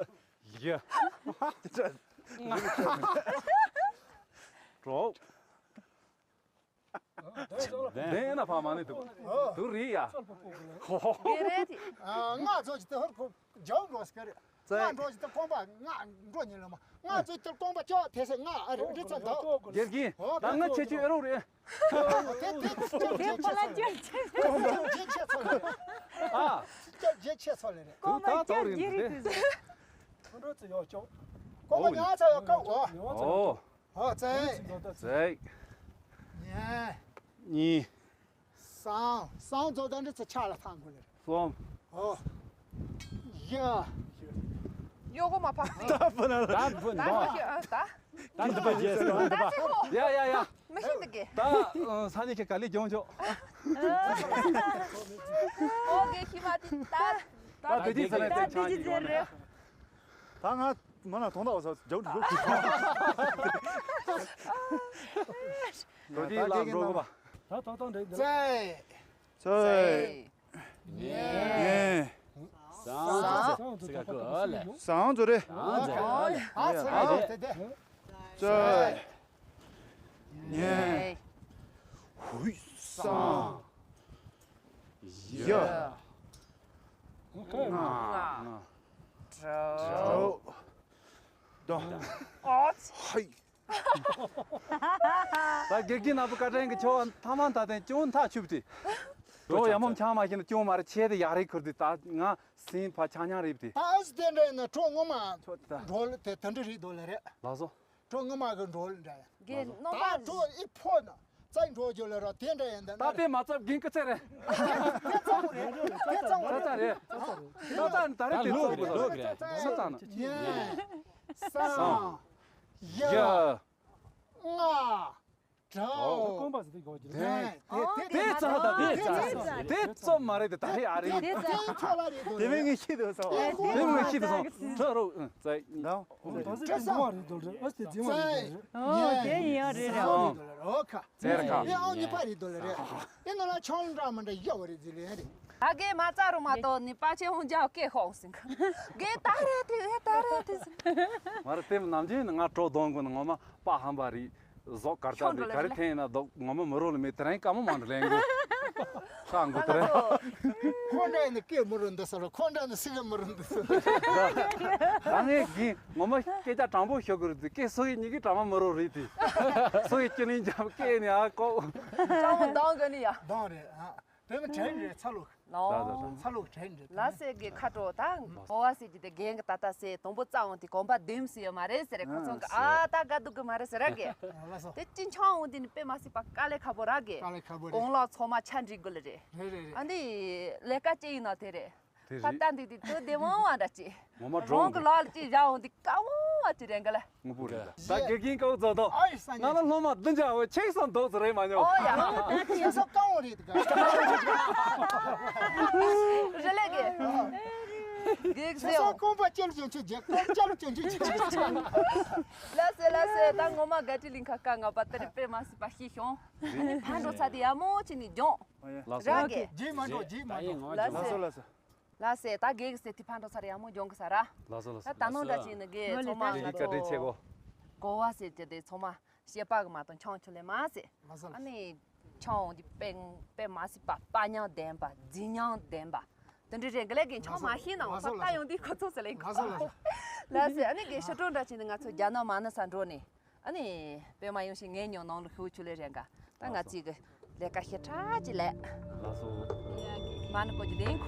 ཡ། ང་། གྲོགས། དེ་ན་ཕ་མ་ནི་འདུག་འདུག་རི་ཡ། ཧོ་ཧོ། དེ་རེད་དེ། ང་ཚོ་ཅི་ཏེ་ཧོར་ཁོ་ཇོ་འགྲོ་སྐར། ཙེ། ང་འགྲོ་ཅི་ཏེ་ཁོང་པ་ང་འགྲོ་ཉིན་ལ་མ། ང་ཚོ་ཅི་ཏེ་ཁོང་པ་ཅོ་དེ་སེ་ང་ཨ་རི་འདྲི་ཚ་འདུག་དགེ་རྒན། ད་ང་ཁྱེད་ཆོས་ཨེ་རོགས་རེད། དེ་དེ་དེ་དེ་དེ་ཁོང་པ་ཅོ་ཅི་ཆེ་ཚོ་ལ། ཨ། ཅོ་ཅི་ཆེ་ཚོ་ལ་རེད། ཁོང་པ་ཅོ་རྒྱ་རིག་དེ། ཁོང་པ་ཉ་ཚ་ཡོ་ཀའོ། ཨོ། ཨོ་ཙེ། ཙེ། ཉེ། གཉིས། གསུམ། གསུམ་ཚོ་ད་འདི་ཚོ་ཆ་ལ་ཐང་དགོས་ལེ། གསུམ། ཨོ། བཞི། ཡོ་གོ་མ་ཕ། ད་བུ་ན་ལ། ད་བུ་ན། ད་ད་ད་འདི་པ་རྗེས་སུ་འདི་པ། ད་ཡ་ཡ་ཡ། མི་ཤེས་འདུག་གི། ད་ས་ནས་ཁྱེད་ག་ལེ་གྱོང་ཆོག་ཨོ་གེ་ཤི་མ་དེ་ད། ད་དེ་དེ་ཚ་ནས་ད་དེ་ཅི་ཟེར་རེད། ད་ང་མ་ན་ཐོང་ད་བ་ས་ཇོག་ཇོག་ཇོག་ཇོག་ཇོག་ལ་འགྲོ་གོ་བ། ད་ཐོང་ཐོང་འདྲེ་འདྲེ། ཙེ། ཙེ། ཙེ། ཉེ། ཉེ། ཟངས་ཙེ་ཙེ་ག་གོ་ལེ། ཟངས་ཙེ་རེད། ཟངས་ཙེ་ཨ་ལེ། ཨ་ཙེ་ཨ་ལེ། ཙེ། ཙེ། ཉེ། ཉེ། ཧུད་ཟངས། ཡ། ང་། ང་། དྲུག་དྲུག་ད། ཨ་ཙི། ཧའི། ད་དགེ་རྒན་ནག་པོ་བཀའ་དྲིན་གྱིས་ཁྱོད་ཐ་མ་ད་ཐེངས་ཅུང་ཐག་ཆོད་དེ། གྲོགས་ཡ་མོ་ཆང་མ་ཤེས་ན་ཅུང་མ་རེད་ཆེ་དེ་ཡག་རེད་ཁུར་དེ་ད་ང་སེམས་ཕ་ཆང་ཉང་རེད་དེ། ད་ཨ་ཙི་དེ་འདྲ་ཡིན་ན་གྲོགས་ངོ་མ་ཁྱོད་ད་འགྲོ་ལ་དེ་དེ་འདྲ་རེད་འདུག་ལ་རེད། ལགས་སོ། གྲོགས་ངོ་མ་གི་འགྲོ་ལ་འདྲ་ཡ། རྒན་རྣམ་ད་པ་གྲོགས་ཨི་ཕོ་ན་རྩ་འགྲོ་རྒྱུ་ལ་ར་དེ་འདྲ་ཡིན་ད་ད་ན་དེ་མ་ཚབ་རྒན་སྐུ་ཚེ་རེད། དེ་ཚང་རེད་དེ་ཚང་ཚ་རེད། ཚ་རེད། ཚ་ཚ་ད་རེད་དེ་ཚོགས་དགོས་ས་རེད། ཚ་ཚ་ན། ཡ། ས། ཡ། ཡ། ང་། དྲ། ཨོ་རྐང་པ་ཟེར་དེ་གོ་གི་རེད། དེ་དེ་དེ་ཚ་ད་དེ་ཚ་དེ་ཚོ་མ་རེད་དེ་ད་རེད་ཨ་རེད། དེ་ཚ་ལ་རེད་དོ། དེ་མིན་ངས་ཤི་དོ་ས་བ། དེ་མིན་ངས་ཤི་དོ་ས་བ། ཁྲ་རོ་ཨ་ཙི། ད་ཨོ་ད་ཟེར་དེ་གོ་བ་རེད་དོ་རེད། ཨ་ཙི་དེ་མ་རེད་དོ་རེད། ཨོ་དེ་ཡིན་ཡང་རེད་རེད། ཨོ་ཁ། ཙེར་ཁ། ཨེ་ཨོ་གཉིས་པ་རེད་དོ་ལ་རེད། ཨེ་ནོ་ལ་ཆང་འདྲ་མི་འདྲ་ཡག་པ་རེད་ཟེར་ལེ་རེད། ད་གེ་མ་ཚ་རུ་མ་གཏོགས་ནི་པ་ཆེ་ཧུང་ཇའོ་སྐད་ཧོང་སིང་། གེ་ད་རེད་དེ་ཨེ་ད་རེད་དེ་ཟེར། མ་རེད་དེ་ནམ་རྒྱུན་ནི་ང་གྲོགས་གདོང་དགོས་ནི་ངོ་མ་པ་ཧམ་པ་རེད། ཟོག་གར་ལྟ་དེ་ག་རེ་འཐེན་ཡིན་ན་ཟློག་ངོ་མ་མི་རོ་ལ་མེད་དེ་རིང་དཀའ་མོ་མང་དུ་ལེན་དགོས། ཤག་འགོ་དེ་རིང་། ཁོ་འདྲ་ཡིན་ན་སྐད་མི་རུང་འདི་ཟེར་རོ། ཁོ་འདྲ་ནི་སི་གེ་མི་རུང་འདི་ཟེར། ད་ངས་གིན་ངོ་མ་སྐད་ཆ་དྲང་པོ་ཤོད་དགོས་རེད་དེ། སྐད་སུ་ཡི་ཉི་གི་དྲང་མ་མི་རུང་རེད་དེ། སུ་ཡི་སྐྱི་ལིང་འཇམ་སྐད་ནི་ཨ་ཀོ། ཅང་མོ་འདང་གི་ནི་ཡ། འདང་རེད་ཨ། དེ་ནི་དྲན་རེད་ཚ་ལུག་ད་ད་ད། ཚ་ལུག་དྲན་རེད། ལ་སེ་གི་ཁ་དྲོ་ད་ཨོ་བ་སེ་གི་དེ་རྒན་གི་ད་ད་སེ་དང་པོ་རྩ་འོང་དེ་གོམ་པ་བདུན་སེ་ཡོད་མ་རེད་ཟེར་རེད། ཁོ་ཚོ་གི་ཨ་ད་དགའ་སྡུག་གི་མ་རེད་ཟེར་ར་གི། ལ་སོ། དེ་ཅི་འཆང་འོང་དེ་ནི་དཔེ་མ་སྲིད་པ་དཀའ་ལས་ཁག་པོ་ར་གི། དཀའ་ལས་ཁག་པོ་རེད། གོང་ལ་ཚོ་མ་ཆ་འགྲིག་དགོས་ལ་རེད། རེད་རེད་རེད། ཨ་འདི་ལས་ཀ་ཅི་ཡིན་ན་དེ་རེད། དེ་ད་རེད། ལྟ་འདི་དེ་དུ་བདེ་མོ་བ་འདྲ་ཅི། ངོ་མ་རང་གི་ལག་ལ་ཅི་བཞག་འོང་དེ་དཀའ་མོ་བ་ཅི་རེད་ག་ལ། དངོས་པོ་རེད་ད། ད་དགེ་རྒན་ཀའུ་ཛ་དོ། ཨའི་ས་ང་ལ་སློབ་མ་བདུན་ཅག་བས་ཆེག་སང་འདུག་ཟེར་རེད་མ་མྱོང་། ཨོ་ཡ། ཆེག་སང་ཀའུ་རེད་ག་རེད་ལེ་གི། གེག་ཆེག་སང་ཟེར་ཀོང་པ་ཅལ་ཅོན་ཆུ་རྒྱག་ཀོང་ཅལ་ཅོན་ཆུ་རྒྱག་ལ་སེ་ལ་སེ་ད་ངོ་མ་ག་ཏི་ལིང་ཁ་ཀ་ང་པ་ཏི་རི་པེ་མ་སི་པ་ཤི་ཤོང་། ཕན་འགྲོ་ཚ་དེ་ཡ་མོ་ཅི་ནི་ལྗོང་། ལགས་སོ། ར་གི། རྗེས་མ་འགྲོ་རྗེས་མ་འགྲོ། ལ་སེ། ལགས་སོ་ལགས་སོ། ལ་སེ་ད་གེག་སེ་ཏི་ཕན་འགྲོ་ཚ་རེ་ཡ་མོ་ལྗོང་གི་ས་ར། ལགས་སོ་ལགས་སོ། ད་ད་ནོ་འདྲ་ཅིག་ནི་གེ་ཚོ་མ་ལ་ལི་ཀ་ཏྲེ་ཆེ་གོ། གོ་བ་སེ་ཏེ་དེ་ཚོ་མ་ཤེས་པ་གི་མ་གཏོང་ཆང་ཆུ་ལེ་མ་སེ། ལགས་སོ་ལགས་སོ། ཨ་ནི་ཆང་འོང་དི་པེ་པེ་མ་སི་པ་པ་ཉང་ལྡན་པ་རྫི་ཉང་ལྡན་པ། དེ་འདྲི་རེ་ག་ལེ་གི་ཆང་མ་ཤེས་ན་འོང་པ་ལགས་སོ་ལགས་སོ། ད་ཡོང་དི་ཁོ་ཚོ་སེ་ལེ་གི། ལགས་སོ་ལགས་སོ། ལ་སེ་ཨ་ནི་གེ་ཤ་ཏྲོ་འདྲ་ཅིག་ནི་ང་ཚོ་རྒྱ་ནག་མ་ནི་ས་འགྲོ་ནི། ཨ་ནི་པད་མ་ཡོང་ཞིག་ངའི་ཉོ་ནང་ལ་ཤོག་ཆུ་ལེ་རེ་འགའ། ད་ང་ཚིག་གི་ལས་ཀ་ཞེ་དྲག་ཅིག་ལས། ལགས་སོ། མ་ནི་ཀོ་ཅི་ལེན།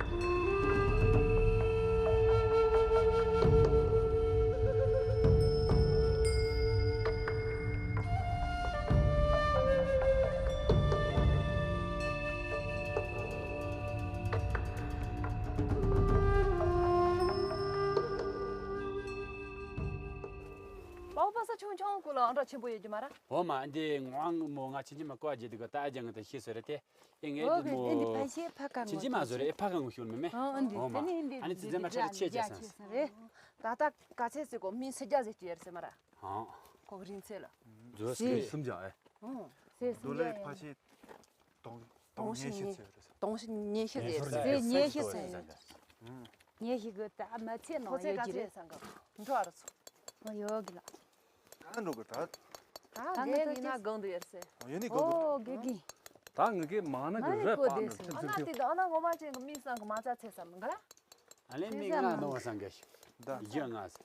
པའོ་པ་ས་ཆུང་ཆུང་ཀུ་ལ་ཨང་གྲངས་ཆེན་པོ་ཡོད་རྒྱུ་མ་ར། འོ་མ་འདི་ངོ་མོ་ང་ཆིན་ཅི་མ་ཀོ་བ་རྒྱལ་དུ་ག་ད་ཨ་ཅང་ད་ཤེས་སོ་རེད་དེ། ཨེ་ངས་འོ་འདི་མོ་གི་འདི་ཕ་ཤེས་ཕ་ཀ་ཆིན་ཅི་མ་བཟོ་རེད། ཨེ་ཕ་ཀ་ངོ་ཤོར་མེད་མེད། ཨ་འདི་འོ་མ་དེ་ནི་འདི་ཨ་ནི་ཙི་ཙི་མ་ཁྲ་ཆེ་ཆེ་སང་། རེད། ད་ད་ག་ཚད་ཟེར་གོ་མི་སི་རྒྱ་ཟེར་གྱི་ཡར་སེ་མ་ར། ཧང་། ཁོ་གི་རིང་ཚད་ལ། བཟོ་སི་སི་སུམ་ཅང་ཨེ། ཨོ། སེ་སུམ་ཅང་ཨེ། ཕ་ཤེས། དོང་དོང་ཉེ་ཤེས་ཚོད་རེད། དོང་ཉེ་ཤེས་ཚོད་རེད། ཉེ་ཤེས་ཚོད་རེད། ཉེ་ཤེས་གི་ད་མ་ཚད་ནང་ཡོད་ཀྱི་རེད། འགྲོ་ཨ་རུ་ཚོ། ཨ་ཡོད་གི་ལ། ད་འགྲོ་གི་ད། ད་གེ་ཡིན་ན་གང་དུ་ཡོད་སེ། ཡོད་ནི་གང་དུ། ཨོ་གེ་གི། ད་ངི་གེ་མ་ན་གི་རེད་པ་ན་ཚིག་ཚིག་ཚིག་ཨ་ན་དེ་ད་ཨ་ན་ངོ་མ་ཅན་གི་མི་སང་གི་མ་ཚ་ཚེ་སམ་ག་ལ། ཨ་ལེ་མི་ང་ནོ་བ་སང་གེ་ཤི། ད་ཡོད་ང་སེ།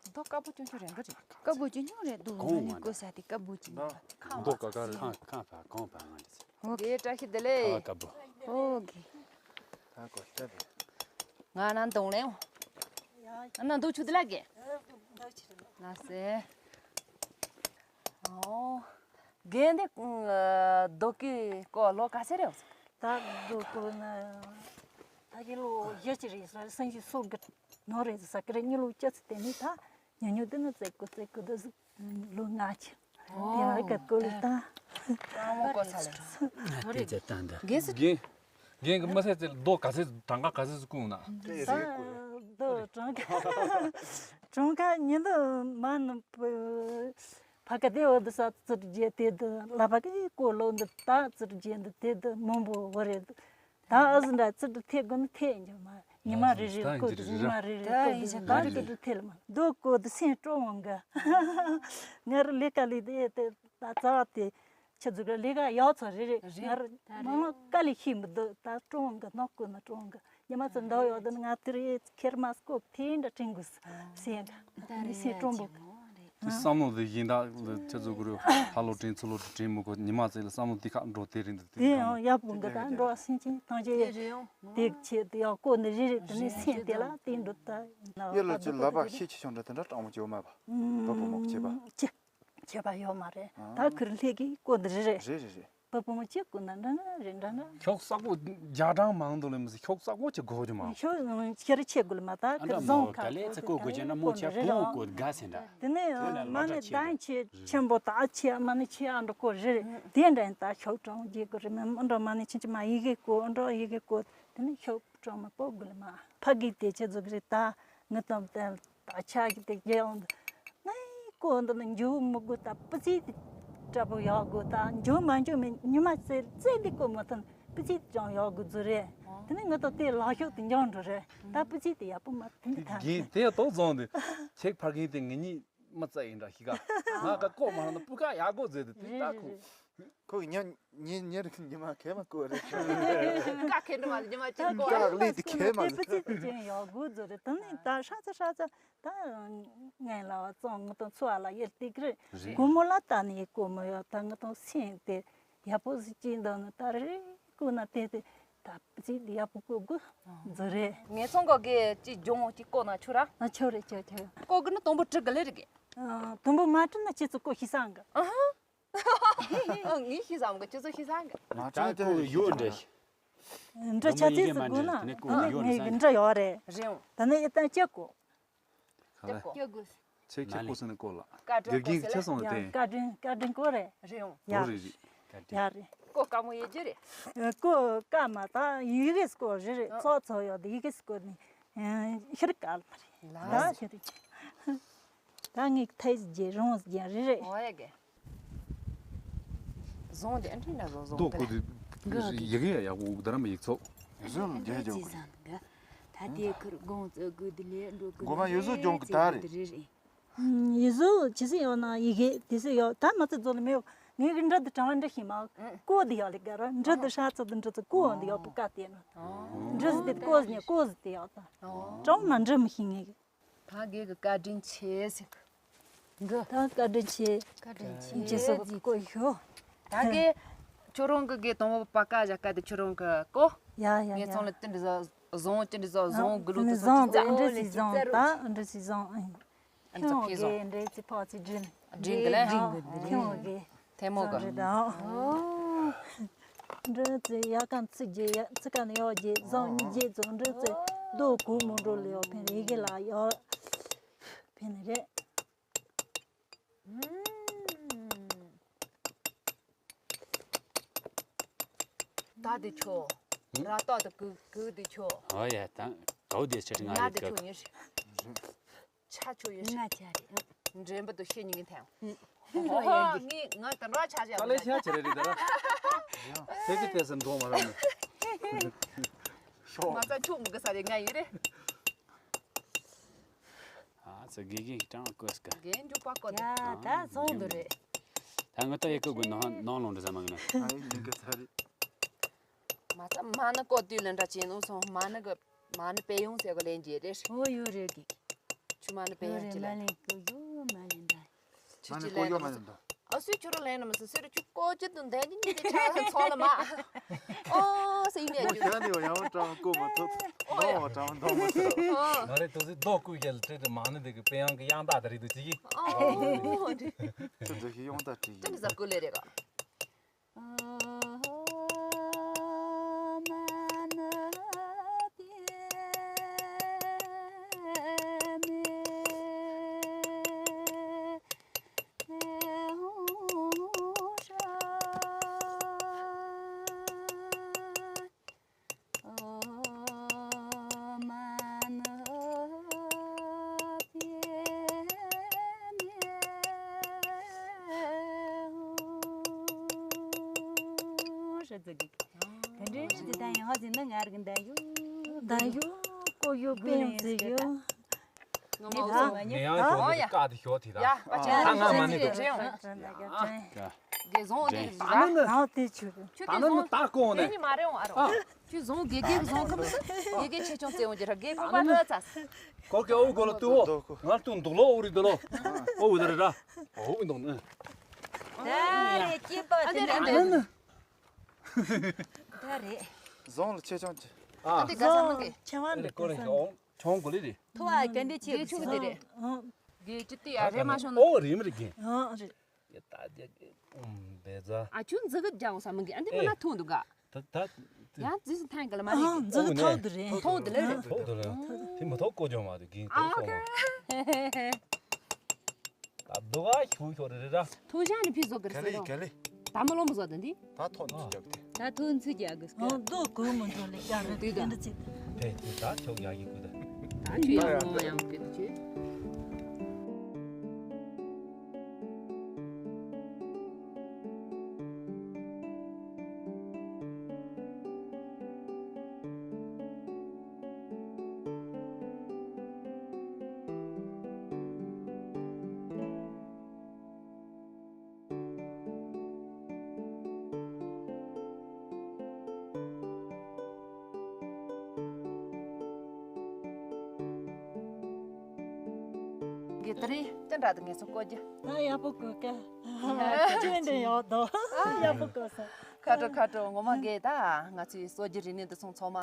ད་དཀར་པོ་ཆུང་ཆུང་རེད་ག་རེད། དཀར་པོ་ཆུང་ཆུང་རེད་འདུག་གོང་ང་ནི་མ་གོ་ས་དེ་དཀར་པོ་ཆུང་ཆུང་རེད། ཁང་པ་ཁང་ཁང་པ་གོང་པ་ང་རེད། ཨོ་གེ་བཀྲ་ཤིས་བདེ་ལེགས། ཁ་བ་དཀར་པོ། ཨོ་གེ། ད་གོ་ཤ་རེད། ང་ན་འདོང་ལེ། ཨ་ན་འདུག་ཆུ་དེ་ལ་གེ། ལ་སེ། ཨོ། རྒན་འདི་རྡོ་སྐས་སྐོར་ལོ་ག་ཚོད་རེད། ད་རྡོ་སྐོར་ན་ད་གི་ལོ་བཞི་ཅིག་རེད་ཟེར། སང་ཞིག་སོ་དགུ་ནོ་རེད་ཟེར། ས་ཀི་རེད། གཉིས་ལོ་བཅུ་ཚོད་དེ་ནས་ད་ཉུང་ཉུང་དེ་ནས་བཙལ་དགོས་བཙལ་དགོས་འདུག་ལོ་ལྔ་ཅིག་དེ་བར་གི་སྐོར་ལ་ད། དེ་ཚོད་ད་འདི་རྒན་སི། རྒན་རྒན་གི་མི་ཚེ་ཚེ་རྡོ་ག་ཚོད་གྲངས་ཀ་ག་ཚོད་བསྐུངས་ན། རྡོ་གྲངས་ཀ་གྲངས་ཀ་ཉིན་དུ་མ་ནི། ཕ་གི་དེ་འོ་དེ་ས་ཙིར་རྒྱས་དེ་དུ་ལ་ཕ་གི་ཀོ་ལོ་འདི་ད་ཙིར་རྒྱས་འདི་དེ་དུ་མང་པོ་འོ་རེད། ད་ཨ་ཟི་འདྲ་ཙིར་དུ་ཐེ་དགོ་ནི་ཐེ་འགྱོ་མ། ཉི་མ་རེ་རེ་ཀོ་དུ་ཉི་མ་རེ་རེ་ཀོ་དུ་ད་ཙིར་དུ་ཐེ་ལ་མ་རྡོ་ཀོ་དུ་སེམས་སྤྲོ་འོང་གི། ང་རུ་ལས་ཀ་ལས་དེ་དེ་ད་ཙ་བ་དེ་ཁྱི་ཟུག་ལས་ཀ་ཡག་ཚོ་རེ་རེ། ང་རུ་མང་མང་དཀའ་ལས་ཤེས་མི་འདུག་ད་སྤྲོ་འོང་གི་ནོ་ཀོ་ན་སྤྲོ་འོང་གི། ཉི་མ་ཚོ་འདའ་ཡོད་དུ་ང་དེ་རེད། ཁེར་མ་སྐོབ་ཐེ་འདྲ་དྲན་དགོས་སེམས་ཀ་ནི་སེམས་སྤྲོ་འབུག་དེ་བསམ་བློ་དེ་ཡིན་ད་ལ་ཁྱེད་ཚོ་གུ་རུ་ཧ་ལོ་དྲན་ཚུ་ལོ་དྲན་མི་དགོས། ཉི་མ་ཚེ་ལ་བསམ་བློ་དེ་ཁ་འགྲོ་དེ་རིང་དུ་དེ་དེ་ཡང་ཡག་པོ་འགི་ད་འགྲོ་སེམས་ཅན་ཐམས་ཅད་དེ་ཆེད་དུ་ཡག་ཀོ་ནི་རེ་རེ་དེ་ནི་སེམས་དེ་ལ་དེ་འགྲོ་ད་ཡིན་ན་ཡེ་ལོ་ཅི་ལ་བ་ཤེས་ཆེ་ཆུང་འདྲ་དེ་འདྲ་སྤྲང་མོ་བྱེད་མ་པ་བ་བུ་མོ་བྱེད་པ། ཁྱད་པར་ཡོད་མ་རེད། ད་ཁུར་ལྷས་ཀྱི་ཀོ་འདི་རེད་རེད། རེད་རེད་རེད། བུ་བུ་མོ་གཅིག་ཀོ་ན་འདྲ་འདྲ་རེད་འདྲ་འདྲ། ཤོག་སག་པོ་རྒྱ་གྲམ་མང་དུ་ལས་མི་སྲིད། ཤོག་སག་པོ་ཆེ་གོ་རྒྱུ་མང་། ཤོག་ཤེར་ཆེ་དགོས་མ་ད་ཁུར་བཟང་ཁ་ག་ལས་ཚེ་ཀོ་གོ་ཅེ་ན་མོ་ཆེ་བུ་ཀོ་དགའ་སེ་འདྲ། དེ་ནས་མ་ནི་དང་ཆེ་ཆེན་པོ་ད་ཆེ་མ་ནི་ཆེ་ཨ་འདྲ་ཀོ་རེད། དེ་འདྲ་ད་ཤོག་གྲང་རྒྱས་དགོས་རེད། མི་འདྲ་མ་ནི་ཆེན་ཆེ་མ་ཡི་གེ་ཀོ་འདྲ་ཡི་གེ་ཀོ་དེ་ནས་ཤོག་གྲང་མ་ཀོ་དགོས་མ། ཕ་གི་དེ་ཆེ་ཟུག་རེད། ད་ངི་དང་དེ། ད་ཆ་གི་དེ་རྒྱལ་ཡོང་དུ་ངའི་ཀོ་འདི་ནི་འཇུ་མི་དགོས། ད་སྤུ་ཙི་དེ་འདྲ་པོ་ཡག་དགོས། ད་འཇུ་མ་འཇུ་མི་ཉི་མ་ཙེ་ཙེ་འདི་ཀོ་མ་ཐོན་སྤུ་ཙི་ཅང་ཡག་དགོས་ཟུ་རེད། དེ་ནི་ངི་ཏོ་དེ་ལག་ཤོག་དེ་འཇང་འགྲོ་རེད། ད་སྤུ་ཙི་དེ་ཡག་པོ་མ་ཐོན་དེ་ཐང་རྒན་དེ་ཏོག་བཟང་དེ་ཁྱེད་ཕར་རྒན་དེ་ངེད་གཉིས་མི་ཙ་ཡིན་འདྲ་ཤི་ག་ང་ག་ཀོ་མ་རང་ན་སྤུ་ཀ་ཡག་དགོས་ཟེར་དེ་དེ་ད་ཁོ། ཁོ་གི་ཉ་ཉི་ཉི་རིག་ཉི་མ་ཁེ་མ་ཀོ་རེད། ཀ་ཁེ་འདྲ་མ་ཉི་མ་ཅན་ཀོ་ཀ་ལི་དེ་ཁེ་མ་ལི། སྤུ་ཙི་དེ་ཅན་ཡག་དགོས་ཟུ་རེད། དེ་ནི་ད་ཧྲ་ཙ་ཧྲ་ཙ་ད་ངན་ལ་བ་བཙོང་ངི་དང་ཚོ་ཨ་ལ་ཡེ་ཏིག་རེད། རེད། སྒོར་མོ་ལ་ད་ནི་ཡེ་ཀོ་མོ་ཡོད། ད་ངི་དང་སེམས་དེ་ཡག་པོ་ཟིག་ཅིག་འདུག་ནི་ད་རེ་ཀོ་ན་དེ་དེ་ད་སྤུ་ཙི་དེ་ཡག་པོ་ཀོ་དགོས་ཟུ་རེད། ངས་ཚོང་གོ་གེ་ཅི་ཇོང་ཅི་ཀོ་ན་ཆུ་ར། ཨ་ཆོ་རེད་ཆོ་ཆོ། ཀོ་གི་ནི་དུམ་བུ་དྲུག་གི་ལེ་རེད་གི། ཨ་དུམ་བུ་མ་དྲུག་ན་ཁྱེད་ཚོ་ཀོ་ཤི་སང་གི། ཨ་ཧ། ཨ་ངས་ཤི་སང་གི་ཁྱེད་ཚོ་ཤི་སང་གི། མ་ད་ཁོ་ཡོད་འདྲ། འདྲ་ཆ་ཚིག་ཟིག་དགོས་ན་ཨ་ནི་ངས་འདྲ་ཡོད་རེད། རེད་འོང་། ད་ནི་ཨེ་ཏན་ཅེ་ཀོ། ཁ་ལེ། ཅེ་ཀོ། ཅེ་ཀོ། ཁྱེད་ཁྱེད་ཀོ་སོང་ནས་ཀོ་ལ། བཀའ་དྲིན་དགེ་རྒན་ཀོ་ཟེར་ཁྱེད་སོང་ལ་ཡ་བསྟན། བཀའ་དྲིན་བཀའ་དྲིན་ཀོ་རེད། རེད་འོང་། ཡ་ཀོ་རེད་རེད། ཡ་རེད། ཀོ་དཀའ་མོ་ཡོད་རྒྱུ་རེད། ཀོ་དཀའ་མ་ད་ཡི་གེ་སྐོར་རེད་རེད། ཨ་ཚོགས་ཚོགས་ཡོད་དེ་ཡི་གེ་སྐོར་ནི་ཤི་རི་ཀ་ལ་མ་རེད། ལ་ད་ཤི་རི་ཀ། ད་ངས་ཐེ་རྗེ་རོང་རྒྱ་རེ་རེ། ཨོ་ཡ་གེ། བཟུང་དེ་ཨ་འདྲི་ན་བཟོ་བཟུང་དོ་དེ་ཀོ་དེ་ཡི་གེ་ཡ་ཡག་པོ་དར་མ་ཡིག་ཚོགས། བཟོ་རྒྱ་ཡག་པོ། ད་དེ་ཁུར་དགོང་ཚོ་དགོས་དེ་ལས་འགྲོ་དགོས། མགོ་མ་ཡོད་བཟོ་སྦྱོང་གི་ད་རེད། རེ་རེ། ཡི་བཟོ་ཇི་སྲིད་ཡོད་ན་ཡི་གེ་དེ་སྲིད་ཡོད། ད་མ་ཚད་རྫོགས་ནི་མེད། ངས་གི་འདྲ་དུ་དྲང་བ་འདྲ་ཞིག་མ་ཀོ་དེ་ཡག་ལེ་ག་ར་འདྲ་དུ་ཧྲ་ཚོ་དུ་འདྲ་ཚོ་ཀོ་འདི་ཡག་པོ་ཀ་དེ་ན་འདྲ་ཟི་དེ་ཀོ་ཟི་ནས་ཀོ་ཟི་དེ་ཡག་ད་དྲང་མ་འདྲ་མི་ཤེས་ངས་གི། ད་གེ་གི་བཀའ་དྲིན་ཆེ་ཟེར་གི། ད་བཀའ་དྲིན་ཆེ། བཀའ་དྲིན་ཆེ། ཇེ་སོ་གི་ཀོ་ཤོ། ད་གེ་ཁྱོད་རང་གི་གེ་དང་པོ་པ་ཀ་བཞག་ཀ་དེ་ཁྱོད་རང་གི་ཀོ། ཡ་ཡ་ཡ། ངས་ཚང་ལ་ཏི་འདྲི་ཟ་བཟང་ཏི་འདྲི་ཟ་བཟང་གི་ལུགས་དུ་བཟང་ཚོ་ཅི་ཙ་འདྲི་སི་བཟང་ད་འདྲི་སི་བཟང་ཨ། ཨ་ནི་ཚ་ཕི་བཟང་། འདྲི་སི་ཕ་ཚི་འདྲི་ནི། འདྲི་གི་ལེ། འདྲི་གི་འདྲི་གི། ཐེ་མོ་གི། འདྲི་ད། འདྲི་ཚི་ཡ་ཀ་ཚི་རྗེ་ཡ་ཚི་ཀ་ནི་ཡོ་རྗེ་བཟང་ཉི་རྗེ་ཚོ་འདྲི་ཚི་རྡོ་གུ་མོ་འགྲོ་ལེ་ཡོ་ཕན་ཡི་གེ་ལ་ཡོ་ཕན་ནི་རེད། ད་དེ་ཆོ། ར་ཏོ་དེ་གུ་གུ་དེ་ཆོ། ཨོ་ཡ་ད་གའུ་དེ་ཆ་ང་ན་རེད་དེ་ག་ཆོ་ཡིན། ཆ་ཆོ་ཡིན། ང་ཆ་རེད། འདྲེན་པ་དུ་ཤེས་ཉིན་ཐལ། ཧོ་ཧོ་ངས་ང་དང་ར་ཆ་ཆ་ད་ལེ་ཆ་ཆ་རེད་རེད་ད་ར། ཚེ་གི་ཏེ་སེམས་མཐོང་མ་རང་ནི། ཤོག་ང་ཚ་ཆུ་མི་གི་ས་རེད་ང་ཡིན་རེད། ཨ་ཙི་དགེ་རྒན་གྱི་གྲངས་བཀོད་སྐད། རྒན་འཇུག་པ་བཀོད་དེ། ཡ་ད་སོང་འདུག་རེད། ད་ངི་ད་ཡི་གེ་དགོས་ནང་ནང་ལོང་འདྲ་ཟ་མ་གི་ན། ཨ་ཡིན་གི་ཚ་རེད། མ་ཚ་མ་ནི་བཀོད་དུས་ལ་འདྲ་བྱས་ནོ་སོང་མ་ནི་གི་མ་ནི་དཔེ་ཡོང་ཟེར་གི་ལན་རྗེས་རེད། ཨོ་ཡོད་རེད་གི། ཆུ་མ་ནི་དཔེ་ཡོད་ཡོང་རེད་ཅི་ལན། མ་ལན་གི་ཡོད་མ་ལན་ད། ཆུ་མ་ནི་ཅི་ལན་ཀོ་ཡོད་མ་ནི་ད། ཨ་སུས་ཁྱོད་རང་ལན་ནི་མི་སྲིད་སུས་རུ་ཆུ་ཀོ་ཅི་དུ་འདན་ཅི་ཉི་དེ་ཆ་ཚོགས་ལ་མ། ཨོ་ ཏིག་ནས་རྒྱུ། ཁྱེད་ནི་ཡང་བྲང་བཀོད་མ་ཐུབ། མདོང་བ་བྲང་མདོང་མ་ཐུབ། ཨོ། ང་རེ་ཏོག་ཙི་རྡོ་བརྐོས་རྒྱལ་ཁྲིད་དུ་མ་ནི་འདི་གི་དཔེ་ཡང་གི་ཡང་དག་ད་རེད་འདུག་ཅིག་གི། ཨོ། ཁྱོད་འདི་གི་ཡང་དག་བྲིས་ཡིན། ཁྱོད་འདི་ཟབ་དགོས་ལེ་རེད་ག། ཧྲ་ཙི་གི། དེ་འདྲའི་ཇི་ལྟར་ཡང་ཟིན་ན་ངར་གི་འདའ་ཡོད། འདའ་ཡོད། ཀོ་ཡོད་པེ་ཡང་ཟེར་ཡོད། ངོ་མ་འོ་སོང་ང་ཉེ། ནས་ཡང་ཞོག་ཨོ་ཡ། དེ་བཀག་དེ་ཞོག་དེ་ཡ། དང་། ཨ་ཅག་ད་ང་མ་ནི་ཅག་ཅག་ཅག་ཅག་ཅག་ཅག་གེ་བཟང་འོ་དེ་རེད་ད་ར། ནི་ནི། ཨ་དེ་ཆུ་གི། ཁྱོད་ད་དེ་ནི་ནི་བཟང་ད་ཀོ་དེ་ནི། ནི་མ་རེད་འོང་ཨ་རོ། ཨ། ཁྱོད་བཟང་དགེ་རྒན་བཟང་གི་མི་སྲིད། དགེ་རྒན་ཆེ་ཆུང་བཙལ་འོང་གི་ར་དགེ་ཕོ་པ་ལ་ཚ། ཀོ་ཀེ་ཨོ་གོ་ལ་ཏུ་ཨོ། ང་ཏུ་འདུག་ལོ་ཨོ་རི་འདུག་ལོ། ཨོ་འུ་ད་རེད་ར། ཨོ་འུ་འདུག་ནི། ད་རེད་སྐྱེས་པ་དེ་ནི་ཨ་ནི། ད་རེད། བཟང་ལ་ཆེ་ཆུང་ཅི། ཨ། ཨ་དེ་ག་ས་མི་གི། ཆེ་བ་འདི་ཀོ་རེ་ཀོ་ས། ཨོ། ཆུང་གོ་ལེ་རེད། ཐོ་བ་གན་འདྲེ་ཆེ་གི་ཆུ་གི་དེ་རེད། ཨ། གེ་ཅི་ཏི་ཡ་རེ་མ་ཤོང་ནོ། ཨོ་རེ་མི་རེ་གེ། ཨ་རེད། ཡ་ད་རྒྱ་གེ་ཨུམ་བེ་ཛ། ཨ་ཆུ་འཛི་གི་རྒྱ་འོ་ས་མི་གི་ཨ་འདི་མི་ན་ཐུང་འདུག་ག། ད་ད། ཡང་འཛི་སུ་ཐང་གི་ལ་མ་རེད་གི། འཛི་གི་ཐོག་འདི་རེད། ཐོག་འདི་ལེ་རེད། ཐོག་འདི་རེད། དེ་མི་ཐོག་ཀོ་ཇོ་མ་དུ་གིན་ཨ་ཐོག་ཨོ་ཁེ། སོང་། ད་འདུག་ག་ཤུ་ཤོ་རེ་རེ་ར། ཐུགས་ཞང་ནི་ཕི་བཟོ་གི་རེད་ཟེར་རོ། གལ་ལེ། ད་མི་ལོ་མི་བཟོ་དེ་འདི། ད་ཐོག་ནས་རྒྱབ་སྟེ། ད་ཐུགས་འཚུབ་རྒྱག་གི་སྐད། ཨོ་རྡོ་གོས་མི་འགྲོ་ལེ་རྒྱག་རེད་དེ་འདྲ་ཚིག་དེ་དེ་ད་ཆོག་ཡག་གི་ཀུ་ད། ད་ཁྱོད་ཡག་མོ་ཡག་མོ་སྐད་དུ་བྱོས། གི་དེ་རིང་ཅི་འདྲ་འདུག་ངེད་ཚོ་བཀོད་རྒྱུ། ད་ཡག་པོ་བཀོད་ཀ། ཅི་འདྲ་ཡག་འདུག་ཡག་པོ་བཀོད་སོང་། ཁ་དྲོ་ཁ་དྲོ། ངོ་མ་གི་ད་ང་ཚོའི་སྲོལ་རྒྱུན་རིག་གནས་འདི་ཚོ་ཚང་མ་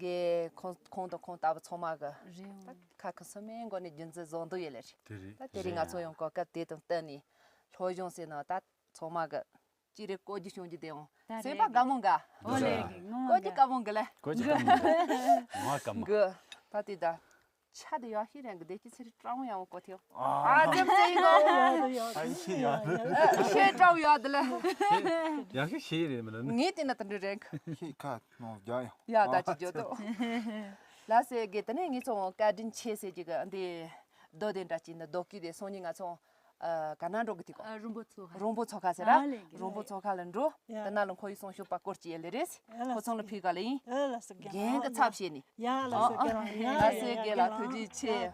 གི་ཁོང་ཁོང་དང་ཁོང་ལྟ་བུ་ཚང་མ་གི་རེད། ད་ཁ་ཁ་སུ་མའི་མགོ་ནས་རྒྱུན་འཛིན་བཟོ་འདོད་ཡོད་ལེ་རེད། དེ་རེད། ད་དེ་རིང་ང་ཚོ་ཡང་གོ་སྐབས་དེ་དང་བསྟུན་ནས་སློབ་སྦྱོང་ཟེར་ན་ད་ཚང་མ་གི་ཅི་རེད་བཀོད་རྒྱུ་བྱུང་རྒྱུ་དེ་ཡང་ད་སེམས་པ་རེད་དགའ་མོ་འགའ། ཨོ་ལེ་གི་ངོ་བཀོད་རྒྱུ་འགའ་དགའ་མོ་འགའ་ལེ། བཀོད་རྒྱུ་དགའ་མོ་འགའ་མ་དགའ་མ། གི་ད་དེ་ད་ཆ་དེ་ཡག་ཤི་རེད་གི་དེ་ཅི་ཚེ་རི་ཀྲང་ཡང་བཀོད་ཐེའོ། ཨ་ཙམ་ཙེ་ཡིན་གོ། ཨ་ཤི་ཡག་ཤི་ཀྲང་ཡག་དེ་ལེ། ཡག་ཤི་ཤི་རེད་མི་ལ་ནི། ངས་དེ་ན་ད་འདྲི་རེད་གི། ཤི་ཁ་ནོ་རྒྱ་ཡང་། ཡ་ད་ཅི་བརྗོད་དོ། ལ་སེ་གི་དེ་ནས་ངས་ཚོ་བཀའ་དྲིན་ཆེ་ཟེར་གྱི་གི་འདི་རྡོ་དེ་འདྲ་ཅིག་ནི་རྡོ་སྐུད་དེ་སོང་ཉིན་ང་ཚོ། ཨ་ག་ན་འགྲོ་གི་དེ་གོ། ཨ་རོང་པོ་མཚོ་ཁ། རོང་པོ་མཚོ་ཁ་ཟེར་ར། ཨ་ལེ་གི་རོང་པོ་མཚོ་ཁ་ལ་འགྲོ། ཡ། དེ་ན་ལ་ཁོ་ཡི་སོང་ཤོག་པ་སྐོར་གྱི་ཡེ་ལེ་རེད། ཡ་ལ་ཁོ་ཚང་ལ་ཕི་ག་ལ་ཡིན། ཡ་ལ་སུ་རྒན་རྒན་གི་ཚབ་བྱེད་ནི། ཡ་ལ་སུ་རྒན་རྒན་ཡ་ལ་སུ་རྒན་ལ་ཐུགས་རྗེ་ཆེ།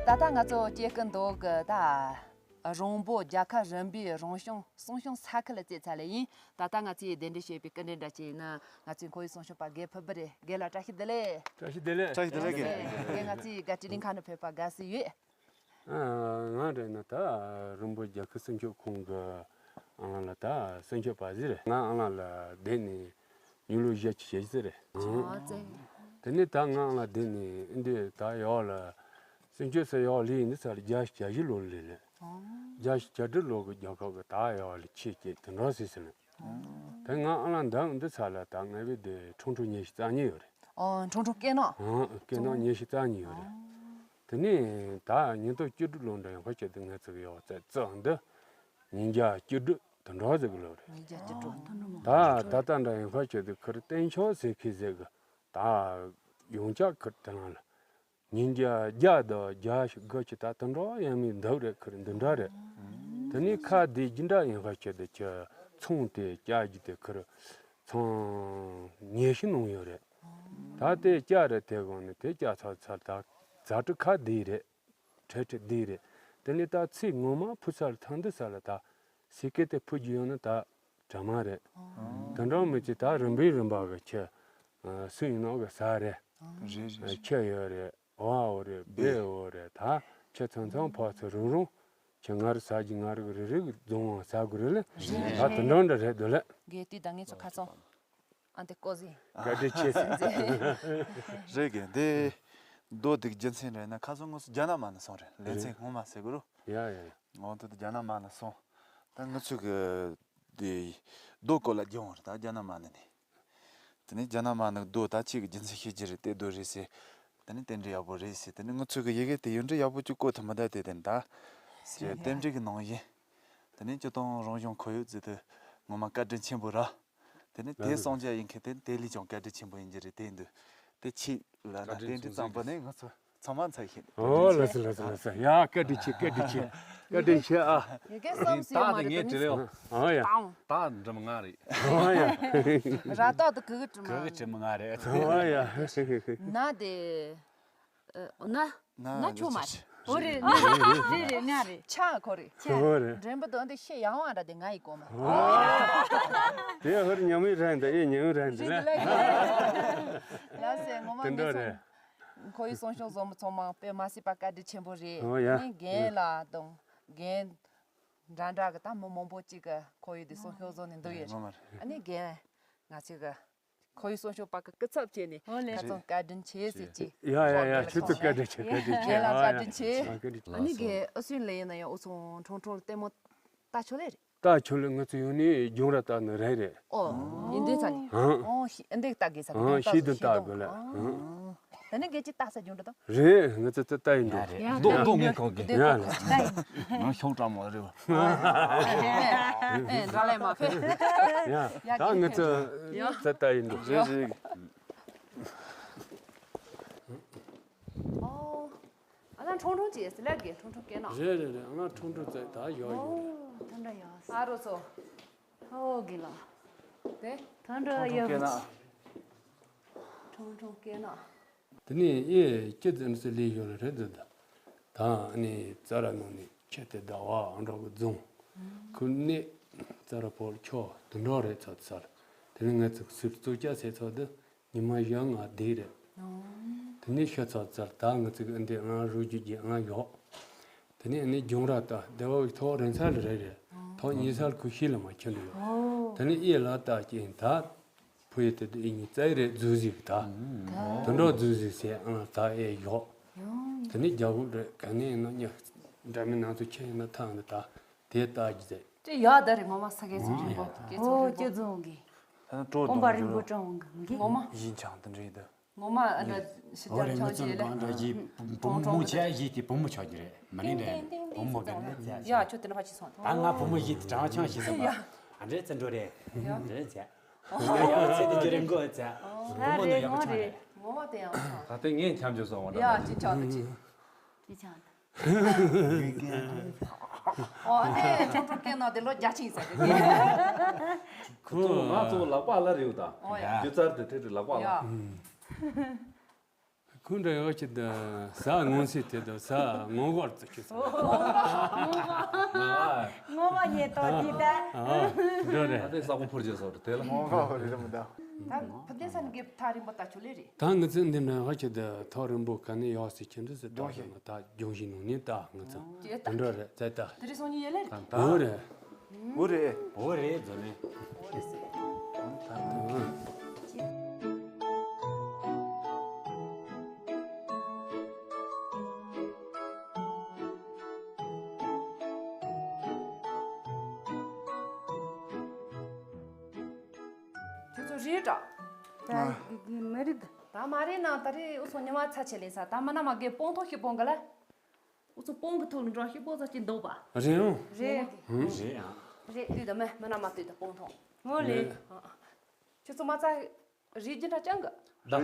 ད་ལྟ་ང་ཚོ་སྐྱེ་ཀུན་འདུག་གི་ད། རོང་པོ་རྒྱལ་ཁབ་རིམ་པའི་རང་སྐྱོང་སྲུང་སྐྱོང་ས་ཁུལ་ལ་བཙལ་ཚར་ལེ་ཡིན། ད་ལྟ་ང་ཚོས་གདན་འདྲེན་བྱས་པའི་སྐུ་མགྲོན་འདྲ་ཅིག་ནི་ང་ཚོའི་ཁོར་ཡུག་སྲུང་སྐྱོང་པ་རྒན་ཕུར་བུ་རེད། རྒན་ལགས་བཀྲ་ཤིས་བདེ་ལེགས། བཀྲ་ཤིས་བདེ་ལེགས། བཀྲ་ཤིས་བདེ་ལེགས། རྒན་ང་ཚོའི་རྒན་བཀྲིས་གླིང་ཁ་ནས་ཕེབས་པ་དགའ་བསུ་ཡོད། ང་རེད་ན་ད་རོང་པོ་རྒྱལ་ཁབ་སྲུང་སྐྱོབ་ཁང་གི་ཨང་ལ་ད་སྲུང་སྐྱོབ་པ་ཟིག་རེད། ང་ཨང་ལ་ལ་བསྡད་ནས་ཉིན་ལོ་བཞི་བཅུ་ཞེ་བཞི་རེད། ཨོ་ཙེ། དེ་ནས་ད་ང་ཨང་ལ་བསྡད་ནས་འདི་ད་ཡག་ལ་སྲུང་སྐྱོབ་ས་ཡག་ལས་འདི་ས་ལ་བརྒྱ་བཞི་བཅུ་ལོ་ལས་ལས། ཨོ། བརྒྱ་བཞི་བཅུ་ལོ་གི་རྒྱལ་ཁབ་གི་ད་ཡག་ལ་ཆེ་སྐྱེད་དེ་འདྲ་ཟེར་ཟེར་ནས། དེ་ང་ཨང་ལ་འདམ་འདི་ས་ལ་ད་ང་བའི་དེ་ཁྲུང་ཁྲུང་ཉི་ཤུ་རྩ་གཉིས་ཡོད་རེད། ཨོ་ཁྲུང་ཁྲུང་སྐེ་ནག་ཨང་སྐེ་ནག་ཉི་ཤུ་རྩ་གཉིས་ཡོད་རེད། དེ་ནས་ད་ཉིས་སྟོང་བཅུ་དྲུག་ལོ་འདྲ་ཡང་ཁ་ཆེ་དེ་ང་ཚོ་གི་ཡག་རྩ་རྩ་འདི་ཉིས་བརྒྱ་བཅུ་དྲུག་དེ་འདྲ་ཟེར་གི་ལོ་རེད། ཉིས་བརྒྱ་བཅུ་དྲུག་ད་ད་ལྟ་འདྲ་ཡང་ཁ་ཆེ་དེ་ཁིར་བསྟན་ཆོག་ཟེར་ཁི་ཟེར་གི་ད་ཡོངས་ཆགས་ཁིར་དེ་རང་ལ་ཉིས་བརྒྱ་བརྒྱ་དང་བརྒྱ་ཞིག་དགུ་ཅི་ད་དེ་འདྲ་ཡང་མི་འདུག་རེད་ཁིར་འདི་འདྲ་རེད། དེ་ནས་ཁ་བདེ་རྒྱུ་འདྲ་ཡང་ཁ་ཆེ་དེ་ཁྱི་ཚོང་དེ་སྐྱ་རྒྱུ་དེ་ཁིར་ཚོང་ཉེ་ཤི་ནང་ཡོད་རེད། ད་དེ་སྐྱ་རེད་དེ་གོང་ནས་དེ་སྐྱ་ཚར་ཚར་ད་ཛ་དྲི་ཁ་བདེ་རེད། ཁྲེ་ཁྲེ་བདེ་རེད། དེ་ནས་ད་ཚེ་ངོ་མ་ཕུ་ས་ལ་ཐང་འདི་ས་ལ་ད་སི་ཀེ་དེ་ཕུ་རྒྱུ་ཡོང་ན་ད་དྲ་མ་རེད། དེ་འདྲ་མི་ཅི་ད་རིམ་པས་རིམ་པ་གི་ཁྱི་ ཨ། སུ་ཡིན་ནོ་གི་ཟ་རེད། རེད་རེད། ཨ། ཁྱི་ཡོད་རེད། ཝ་ཡོད་རེད། བེ་ཡོད་རེད། ད་ཁྱི་ཚང་ཚང་ཕར་ཚུར་རུག་རུག་ཁྱི་ང་རུ་ཟ་གི། ང་རུ་རེ་རེ་གི་རྫོང་བ་ཟ་དགོས་རེད་ལ། རེད། ད་དེ་འདྲ་འདྲ་རེད་འདུག་ལ། གལ་ཏེ་ད་ངས་ཚོ་ཁ་ཚང་། ཨ། འདི་ཀོ་ཟིན། བཀའ་དྲིན་ཆེ་ཟེར། རེད་གི། འདི་རྡོ་འདི་རྒྱུ་མཚན་རེད་ན། ཁ་སང་ངོ་སོ་རྒྱ་ནག་མ་ནས་སོང་རེད། ལེ་ཚན་སྔོན་མ་ཟེར་དགོས་རོ། ཡ་ཡ་ཡ། ངོ་ཐོག་ཏུ་རྒྱ་ནག་མ་ནས་སོང་། ད་ང་ཚོ་གི་འདི་རྡོ་སྐོར་ལ་རྒྱུ་འོང་རེད། ད་རྒྱ་ནག་མ་ནས་ནི། དེ་ནས་རྒྱ་ནག་མ་ནས་རྡོ་ད་ཅིག་གི་རྒྱུ་མཚན་ཤེས་ཀྱི་རེད། དེ་རྡོ་རེད་ཟེར། དེ་ནས་རྟེན་འབྲེལ་ཡག་པོ་རེད་ཟེར། དེ་ནས་ང་ཚོ་གི་ཡི་གེ་དེ་ཡོན་འབྲི་ཡག་པོ་ཅིག་བཀོད་ཐུབ་མི་འདུག་དེ་དེ་འདྲ་ཟེར། རྟེན་འབྲེལ་གི་ནང་བཞིན། དེ་ནས་སྤྱིར་བཏང་རང་གཞུང་ཁོར་ཡུག་ཟེར་དུས་ངོ་མ་བཀའ་དྲིན་ཆེན་པོ་ར། དེ་ནས་དེ་སངས་རྒྱས་ཡིན་མཁན་དེ་དེ་ལས་ཀྱང་བཀའ་དྲིན་ཆེན་པོ་ཡིན་གྱི་རེད། དེ་འདུག་དེ་ཆེད་ལ་ན་བཀའ་དྲིན་རྟེན་འབྲེལ་བཟང་པོ་ནི་ང་ཚོ་ཚང་མ་འཚོལ་ཤེས། ཨོ་ལགས་སོ་ལགས་སོ་ལགས་སོ། ཡ་བཀའ་དྲིན་ཆེ། བཀའ་དྲིན་ཆེ། བཀའ་དྲིན་ཆེ་ཨ། ཡི་གེ་བསམ་སྲིད་ད་མ་དེ་རེད། ངས་དེ་བྲིས་ནས་ལེའོ། ཨོ་ཡ། ད་འགྲིམ་ང་རེད། ཨོ་ཡ། ར་ཏོག་དེ་གི་གི་གྲིམ་གི་གི་གྲིམ་ང་རེད། ཨོ་ཡ། ན་དེ། ཨ། ན། ན་ཆོ་མ་རེད། ཨོ་རེད། ན་རེད་རེད་རེད། ན་རེད། ཆ་ཁོ་རེད། ཆ། ཨོ་རེད། འགྲེམས་པ་དོན་དེ་ཤེས་ཡང་བ་འདྲ་དེ་ང་ཡི་གོ་མ། ཨོ། དེ་ཧོར་ཉམས་ཡོད་རང་འདི་ཨེ་ཉམས་ཡོད་རང་འདི་རེད། ལ་ལ་སེ་ངོ་མ་དེ་འདྲ་མི་རེད། སོང་། ཁོ་ཡི་གསུང་ཤོག་བཟོ་མི་ཚང་མ་དཔེ་མ་སྲིད་པ་བཀའ་དྲིན་ཆེན་པོ་རེད། ཨོ་ཡ། ཨ་ནི་རྒན་ལགས་དང་རྒན་འདྲ་འདྲ་གི་ད་མི་མང་པོ་ཅིག་གི་ཁོ་ཡི་དེ་གསུང་ཤོག་བཟོ་ནས་འདུག་ཡོད། ངོ་མ་རེད། ཨ་ནི་རྒན་ང་ཚོ་གི་ཁོ་ཡི་གསུང་ཤོག་པ་གི་སྐུ་ཚབ་བྱས་ནས། ཨོ་ལེ། ཁ་ཚང་བཀའ་དྲིན་ཆེ་ཟེར་གྱི། ཡ་ཡ་ཡ། ཁྱོད་ཚོ་བཀའ་དྲིན་ཆེ། བཀའ་དྲིན་ཆེ། རྒན་ལགས་བཀའ་དྲིན་ཆེ། ཨ་ནི་རྒན་ཨུ་སུན་ལེ་ཡིན་ན་ཡང་ཨུ་ཚོ་ཁྲུང་ཁྲུང་ལྟད་མོ་ལྟ་ཆོག་ལེ་རེད། ལྟ་ཆོག་ལེ། ང་ཚོ་ཡོང་ནས་རྒྱུན་ར་ལྟ་ནི་རེད་རེད། ཨོ། ཡིན་དེ་ཚ་ནི། ཧང་། ཨོ་ཤི་འདི་ལྟ་དགོས་ས་གི། ཧང་། ཤི་དུ་ལྟ་དགོས་ལེ། ཧང་། ད་ནི་རྒན་ཅིག་ལྟ་ས་རྒྱུན་ར་དང་། རེད། ང་ཚོ་ལྟ་ཡིན་འགྲོ། ཡ་རྡོ་རྡོ་ངས་གང་གི། ཡ་ལ། ང་ཤོག་གྲང་མོ་རེད། ཨེ་འདྲ་ལས་མ་ཕེ། ཡ་ད་ང་ཚོ་ལྟ་ཡིན་འགྲོ། རེད་རེད། ཨོ། ཨ་ན་ཁྲུང་ཁྲུང་ཅིག་ཟེར་ལེ་གི། ཁྲུང་ཁྲུང་སྐད་ནོ། རེད་རེད་རེད། ཨ་ན་ཁྲུང་ཁྲུང་ཙེ་ད་ཡོད་ཡོད། ཨོ། ཐ་འདྲ་ཡོད། ཨ་རོ་ཚོ། ཨོ་གི་ལ། དེ། ཐ་འདྲ་ཡོད། ཁྲུང་ཁྲུང་སྐད་ནོ། དེ་ནས་ཨེ་སྐྱིད་ཙམ་ཟེར་ལས་ཡོད་རེད་ཟེར། ད་ད་ཨ་ནི་ཙ་ར་ནང་ནས་ཁྱེད་དེ་ཟླ་བ་ཨང་གྲངས་ཀྱི་རྫོང་ཁུལ་ནས་ཙ་ར་ཕོར་ཁྱོ་དུ་འགྲོ་རེད་ཚོད་ཚར། དེ་ནས་ང་ཚོ་སུར་གཙུག་སྐྱ་ཟེར་ཚོད་དུ་ཉི་མ་བཞི་ལྔ་བསྡད་རེད། དེ་ནས་ཤི་ཚར་ཚར། ད་ང་ཚོ་གི་འདི་ང་རུ་རྒྱུ་རྒྱུ་ང་ཡོད། དེ་ནས་ཨ་ནི་རྒྱུང་ར་ད་སྡེ་བ་ཐོག་རིང་ཚར་རེད་རེད། ཐོག་ཉེ་སར་ཁུ་ཤི་ལ་མ་ཁྱེར་འདུག་ཡོད། དེ་ནས་ཨེ་ལ་ད་ཀྱིན་ད། ཕུ་ཡི་དེ་དུ་ཨི་ཉི་ཙའི་རེད་རྫུ་ཟིག་ད། དུ་འགྲོ་རྫུ་ཟིག་ཟེར་ཨང་ད་ཨེ་ཡོག་དེ་ནི་རྒྱ་བོ་རེད། ག་ནས་ཡིན་ན་ཉ་འདྲ་མིན་ན་ཚོ་ཁྱེད་ཡིན་ན་ཐང་གི་ད་དེ་ལྟ་རྒྱུ་ཟེར། ཅི་ཡག་ད་རེད། ངོ་མ་ས་གའི་ཚོ་རིང་པོ་སྐད་ཚོ་ཨོ་རིང་པོ། ཅི་རྫོང་གི། ཨ་ནི་ཀྲོ་གོམ་པ་རིང་པོ་ཀྲོང་གི་ངོ་མ། ཡིན་ཅང་དེ་འདྲ་ཡིན་ད། ངོ་མ་ཨ་འདྲ་ཞིབ་ཨོ་རྒྱ་རེད། ང་ཆོག་ཚོ་ཅེས་ལེ། གང་འདྲ་ཞིག་བུ་མོ་ཆ་ཞིག་དེ་བུ་མོ་ཆགས་ཀྱི་རེད། མ་ནི་རེད། བུ་མོ་གི་རེད་ཟེར། ཡ་ཁྱོད་དེ་འདྲ་ཕ་ཆི་སོང་། ད་ང་བུ་མོ་ཞིག་དེ་གྲང་ཆང་ཞིག་ཟེར་བ། ཨ་འདྲས་ཚེ་འགྲོ་རེད། འདྲས་ཚེ། ཡ་ཚེ་དེ་ཅི་རེད་མགོ་ཚེ། བུ་མོ་ནི་ཡག་པོ་ཆགས་རེད། ངོ་མ་དེ་ཡང་ཆགས། ད་ལྟ་ངས་འཁྱམ་བྱོས་སོང་བ་འདྲ། ཡ་ཅི་ཆགས་དེ་ཅི། ཅི་ཆགས་དེ། ཨོ་ཨ་ནི་ཁྲོ་ཁྲོ་སྐད་ནང་དེ་ལོ་བརྒྱ་ཆིང་ཟེར་དེ། ཁོ་ཚོ་ང་ཚོ་ལག་པ་ལ་རེའུ་ད། ཨོ་ཡ། རྒྱུ་རྩར་དེ་ཐེ་རི་ལག་པ་ལ། ཡ། ཁོང་འདྲ་ཡོད་ཀྱི་འདི་ཟ་ངོ་ཚེ་དེ་དུ་ཟ་ངོ་གོར་དུ་ཁྱོད་ཟ། ངོ་མ་ཉེ་ཏོ་དེ་ད། ཨ་འདྲ་རེད། ཨ་དེ་ས་ཁོ་ཕུར་རྒྱུ་སོགས་དེ་ལ། ངོ་ག་བ་རེ་རེ་མི་འདའ། ད་ཕུ་དེ་ས་ནི་གེ་ཐག་རིང་པོ་ད་ཆུ་ལེ་རེད། ད་ང་ཚོ་འདི་ནང་ཧ་ཁྱེད་དུ་ཐག་རིང་པོ་ག་ནས་ཡོད་ཟེར་ཁྱེད་འདི་ཟེར་ཏོག་ཙམ་ད་ལྗོངས་ཞིག་ནང་ནས་ད་ང་ཚོ་དེ་འདྲ་རེད་ཙེ་ད། དེ་རིང་སང་ཉིན་ཡེ་ལེ་རེད། ད་འོ་རེད། འོ་རེད། འོ་རེད་ཛོ་ནི། འོ་རེད་ཟེར། ཁྱོད་ཚོ་རེད་འདྲ། ད་མ་རེད་ད། ད་མ་རེད་ན་ད་རེད། འུ་ཚོ་ཉི་མ་ཚ་ཆེ་ལེ་ས་ད་མ་ན་མ་གེ་སྤོང་ཐོག་ཞིག་སྤོང་ག་ལ། འུ་ཚོ་སྤོང་གི་ཐོག་ལ་འགྲོ་ཞིག་སྤོང་ཚ་ཅིག་འདུག་པ། རེད་འོང་། རེད། རེད་ཨང་། རེད་དུས་ད་མ་མ་ན་མ་དུས་ད་སྤོང་ཐོག་འོ་ལེ། ཁྱོད་ཚོ་མ་ཚ་རེད་ཀྱི་འདྲ་ཅང་གི། ད།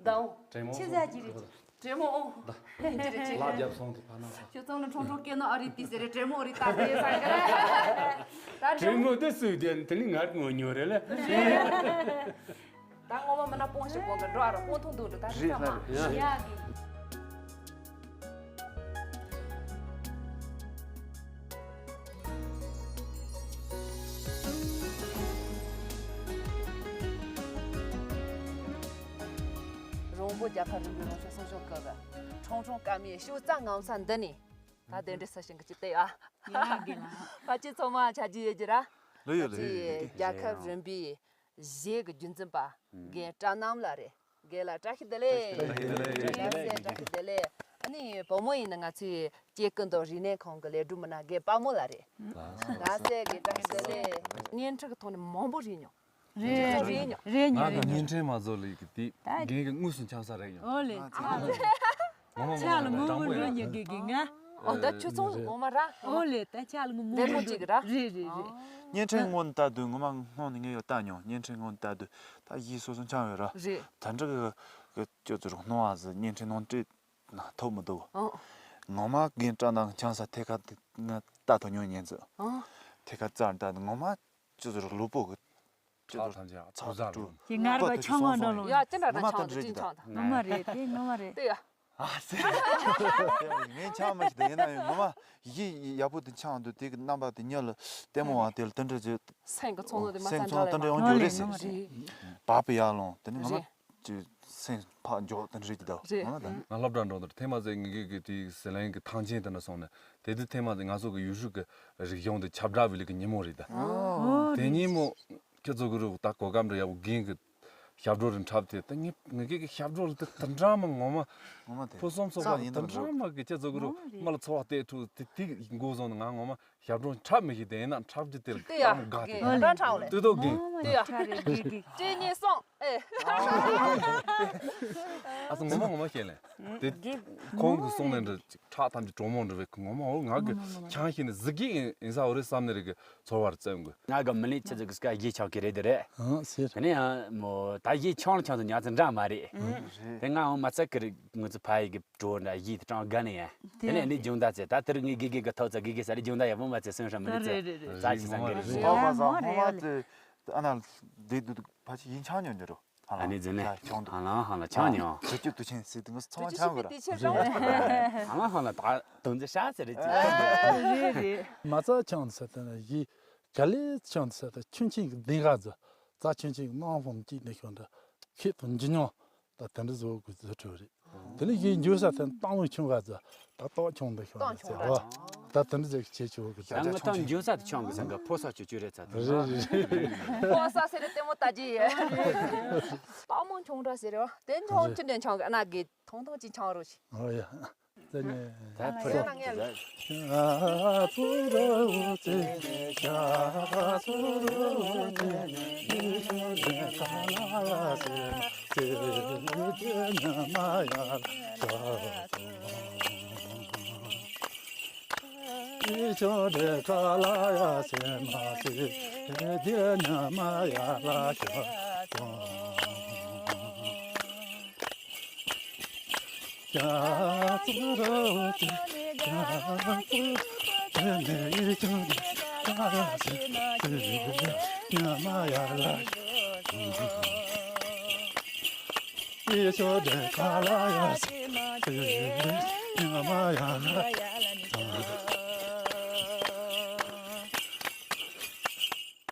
ད་འོང་། ཆི་ཟ་གི་རེད། དྲེད་མོང་། ལག་རྒྱབ་སོང་དེ་ཕ་ན་ས། ཁྱོད་ཚང་ལ་ཁྲོང་ཁྲོང་སྐད་ནོ་ཨ་རི་ཏི་ཟེར་རེད། དྲེད་མོང་རི་ཏ་ཏེ་ས་ག་རེད། ད་དྲེད་མོང་དེ་སུས་དེ་དེ་ནི་ངར་ངོ་ཉོ་རེད་ལ། ད་ངོ་མ་མི་ན་སྤོང་ཞིག་སྤོང་གི་འགྲོ་ཨ་རོ་སྤོང་ཐུང་འདུག་འགྲོ་ད་རི་ས་མ་ཡ་གི། བོད་རྒྱལ་ཁབ་རིམ་པའི་རང་སྐྱོང་སྲུང་སྐྱོང་སྐབས་ཁྲུང་ཁྲུང་བཀའ་མའི་ཤུགས་རྩ་ངམ་ས་འདི་ནས་ད་གདན་འདྲེན་ས་ཞིང་གི་ཅི་བལྟས་ཨ། ཡ་གི་ལ། ཕ་ཆེ་ཚང་མ་ཆ་རྒྱུས་ཡོད་ཀྱི་ར། ལོས་ཡོད་ལོས་ཡོད། རྒྱལ་ཁབ་རིམ་པའི་གཞས་ཀྱི་རྒྱུན་འཛིན་པ་རྒན་བཀྲ་རྣམ་ལགས་རེད། རྒན་ལགས་བཀྲ་ཤིས་བདེ་ལེགས། བཀྲ་ཤིས་བདེ་ལེགས། བཀྲ་ཤིས་བདེ་ལེགས། ཨ་ནི་བུ་མོ་ཡིན་ན་ང་ཚོའི་སྐྱེ་ཀུན་ཏུ་རིག་གནས་ཁང་གི་ལས་སྒྲུབ་མི་སྣ་རྒན་དཔའ་མོ་ལགས་རེད། ལགས་སེ་རྒན་བཀྲ་ཤིས་བདེ་ལེགས། བརྙན་འཕྲིན་གྱི་ཐོག་ནས་མང་པོ་རིག་མྱོང་། རེད་རེད་རེད། ང་གི་བརྙན་འཕྲིན་མ་བཟོ་ལས་ཀྱི་དེ་རྒན་གྱི་དངོས་སུ་འཆམ་ས་རེད་ཡང་། ཨོ་ལེ། ང་མ་ཆ་ལ་མོ་མོ་འགྲོ་ཉེ་གི་གི་ང་། ཨོ་ད་ཆུ་ཚོང་ངོ་མ་ར། ཨོ་ལེ་ད་ཆ་ལ་མོ་མོ་འགྲོ་ཅིག་ར། རེད་རེད་རེད། བརྙན་འཕྲིན་སྔོན་ལྟ་དུས་ངོ་མ་སྔོན་ནས་ངས་ཡོད་ལྟ་མྱོང་། བརྙན་འཕྲིན་སྔོན་ལྟ་དུས་ད་གཞས་སོ་སོ་འཆམ་ཡོད་ར། རེད། ད་འདྲ་གི་གི་ཅོ་ཙི་རུ་སྣང་བ་ཟི་བརྙན་འཕྲིན་ནང་བྲིས་ན་ཐོབ་མི་འདུག་ཨོ། ངོ་མ་རྒན་བཀྲ་ནང་འཆམ་ས་ཐད་ཀ་ང་ལྟ་ཐོ་ཉོ་ཉན་ཙི། ཨོ། ཐད་ཀ་རྩར་ལྟ་ངོ་མ་ཅོ་ཙི་རུ་ལུས་པོ་གི་ཚ་ཐམས་ཅད་ཚ་ཚ་དྲུག་དྲུག་ཀྱི་ངར་པ་ཆང་བ་འགྲོ་ལོང་། ཡ་ཅི་འདྲ་ད་ཆང་འདི་ཅི་ཆང་ད། ངོ་མ་རེད་དེ་ངོ་མ་རེད། དེ་ཡ། ཨ་སེ། ངས་ཆང་མ་ཤི་དེ་ཡིན་ན་ཡང་ངོ་མ་ཡི་ཡག་པོ་དེ་ཆང་འདུག་དེ་གི་རྣམ་པ་དེ་ཉལ་ལ་ལྟད་མོ་བ་དེ་ལ་དེ་འདྲ་ཅི། སེང་གི་ཚོང་ལོ་དེ་མ་སེང་ཚོང་དེ་འདྲ་ཡོང་རྒྱུ་རེད་སེ། རེད། བག་པ་ཡར་ལོང་དེ་ནི་ངོ་མ་རེད། ཅི་སེང་ཕག་མགྱོགས་དེ་འདྲ་རེད་ཀྱི་ད། རེད། ངོ་མ་ད། ང་སློབ་གྲྭ་འགྲོ་འདིར་ཐེངས་མ་ཟད་ངེད་ཀྱི་དེའི་ཟི་ལིང་གི་ཐང་ཆེན་དེ་འདྲ་སོང་ནས་དེ་དུས་ཐེངས་མ་ཟད་ང་ཚོ་གི་ཡུལ་ཤུལ་གི་རིག་གཞུང་དེ་ཁྱབ་བསྒྲགས་བི་ལི་གི་ཉིན་མོ་རེད་ད། ཨོ། དེ་ཉིན་མོ། ཁྱེད་ཚོ་གི་རུ་ད་གོ་སྐབས་འདྲ་ཡག་པོ་རྒན་གི་ཞབས་བྲོ་རེ་འཁྲབ་དེ་ད་ངས་ངེད་ཀྱི་ཞབས་བྲོ་ལ་དེ་དེ་འདྲ་མ་ངོ་མ། ངོ་མ་དེ། ཕུན་སུམ་ཚོགས་པ་ཡིན་དེ་འདྲ་མ་གི་ཁྱེད་ཚོ་གི་རུ་ངོ་མ་རེད། མ་ལ་ཚོར་བ་སྟེར་ཐུབ་དེ་དེ་འགོ་བཟུང་ནས་ང་ངོ་མ་ཞབས་བྲོ་འཁྲབ་མི་ཤེས་དེ་ཡིན་ན་འཁྲབ་རྒྱུ་དེ་ལ་དེ་ཡ་ཏང་དགའ་དེ། དེ་ཡ་ཡ་ཏང་འཁྲབ་ལེ། དེ་ཏོ་རྒན། དེ་ཡ་ཁྲ་རེ་གི་གི་གཅིག་གཉིས་གསུམ་ཨེ། ཨ་ཚོ་ངོ་མ་ངོ་མ་བཤད་ལེ། དེ་གི་ཁོང་གི་གསུང་ནས་འདྲ་ཅིག་ཁྲག་ཐམས་ཅད་གྲོག་མོ་འདྲ་བའི་ངོ་མ་འོ་ང་གི་ཆང་ཤི་ནས་གཟི་གི་ཡིན་ས་འོ་རེད་བསམ་ནས་རེད་གི། ཚོར་བར་བརྩོན་དགོས། ང་གི་མི་ལས་ཆི་ཟིག་གི་སྐད་ཡིག་ཆགས་ཀྱི་རེད་དེ་རེད། ཨང་ཟེར། དེ་ནས་ཡང་མོ་ད་ཡིག་ཆང་ཆང་དུ་ཉར་ཚེ་འདྲ་མ་རེད། དེ་ང་འོང་མ་ཚད་ཀི་རེད་ངོ་ཚོ་ཕ་ཡི་གི་བྲོ་འདྲ་ཡིག་དེ་གྲངས་དགའ་ནས་ཡ། དེ་ནས་ནི་སྦྱོང་བརྡར་ཚེ་ད་དེར་ངའི་དགེ་རྒན་གི་ཐོག་ཚ་དགེ་རྒན་ས་རེད་སྦྱོང་བརྡར་ཡག་པོ་མ་ཚད་སོན་ཧྲ་མི་རེད་ཚེ། རེད་རེད་རེད། ཙག་ཆི་ཚང་གི་རེད། ཨ་མ་ཟ་ཧོ་མ་དེ་ཨ་ན་དེ་དུ་ཕ་ཆི་ཡིན་ཆང་ཉོ་ཉོ་རོ། ཨ་ནི་ཛི་ནི་ཆང་འདུག་ཧ་ལ་ཧ་ལ་ཆང་ཉོ། དུ་ཅི་དུ་ཆེན་སི་དུ་ངས་ཚང་མ་ཆང་གི་ར། དུ་ཅི་ཤི་པི་དུ་ཆེ་རོ། ཧ་ལ་ཧ་ལ་ད་དུང་ཚེ་ཧྲ་ཚེ་རེད་ཅི། རེད་རེད། མ་ཚ་ཆང་ཟེར་དེ་ན་ཡི། ག་ལེ་ཆང་ཟེར་དེ་ཆུན་ཆིན་གི་ལྡིང་ག་ཟེར། རྩ་ཆུན་ཆིན་གི་སྣང་ཧོམ་གཅིག་ནས་ཤོར་འདྲ། ཁེ་དང་འཇི་ཉོ། ད་དེ་འདྲ་བཟོ་དགོས་ཟེར་གྲོས་རེད། དེ་ནས་གཞན་འཇུ་ས་དེ་སྟོང་ཆུང་ག་ཟེར། ད་སྟོང་ཆུང་འདི་ཤོར་འདྲ་ཟེར་བ། ད་དེ་འདྲ་ཟེར་གི་བྱེད་ཆོག་གི་ཟེར། ང་ཏང་འཇུ་ས་དེ་ཆུང་གི་ཟེར་གི་ཕོ་ས་ཆུ་ཆུ་རེད་ཚ་དེ། རེད་རེད་རེད། ཕོ་ས་ཟེར་རེད་ལྟད་མོ་ལྟ་རྒྱུ་ཡོད། སྟག་མོ་ཆུང་འདྲ་ཟེར་རེད་བ། དེ་ཆུང་ཆུ་འདྲ་ཆུང་གི་ཨ་ན་གི་ཐོང་ཐོང་ཅིག་ཆུང་རོ་ཞིག་ཨོ་ཡ། ད་ཕུར། ཡང་ན་ངས།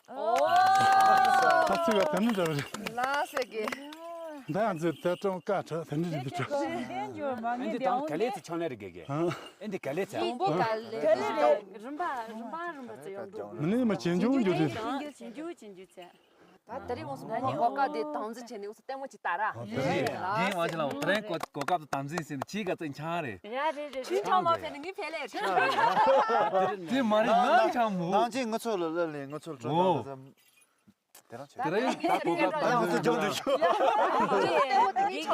ཨོ། ད་ཚིག་ག་དེ་ནི་འདྲ་བ་རེད། ལ་སེ་གེ། ད་ཡང་ཚིག་དེ་ཀྲང་ཀ་ཁྲ་དེ་ནི་རེད་འདུག་ཁྲ། ཨེ་འདི་དང་ག་ལེ་ཚི་ཆང་ལེ་རེད་གེ་གེ། ཨེ་འདི་ག་ལེ་ཚི། དང་པོ་ག་ལེ། ག་ལེ་རེད། རིམ་པ་རིམ་པ་རིམ་པ་ཚི་ཡོང་འདུག་མི་ནི་མ་ཆེན་ཆུང་རྒྱུ་རེད། ཆེན་རྒྱུ་ཆེན་རྒྱུ་ཆེན་རྒྱུ་ཚི། ད་དེ་རིང་ངོ་སོ་མ་གོ་སྐབས་དེ་དམ་འཛིན་བྱས་ནས་ངོ་སོ་ལྟད་མོ་ཅིག་ལྟ་ར། རེད། རྒན་ཝང་ཆི་ལའོ་དེ་རིང་གོ་གོ་སྐབས་དེ་དམ་འཛིན་བྱས་ནས་ཁྱེད་ག་ཚོད་ཆང་རེད། ཡ་རེད་རེད། ཁྱེད་ཆང་མ་ཕེ་ནས་ངས་ཕེ་ལེ། དེ་མ་རེད་ནང་ཆང་མོ། ནང་ཆེན་ངུ་ཚོ་ལ་ལ་ལེ་ངུ་ཚོ་ལ་ཨོ། གྲོགས་དེ་རང་ཆེ། དེ་རིང་ད་གོ་སྐབས་དམ་འཛིན་བྱས་ནས། ཡ་ཡ་ཡ། ཡ་ཡ་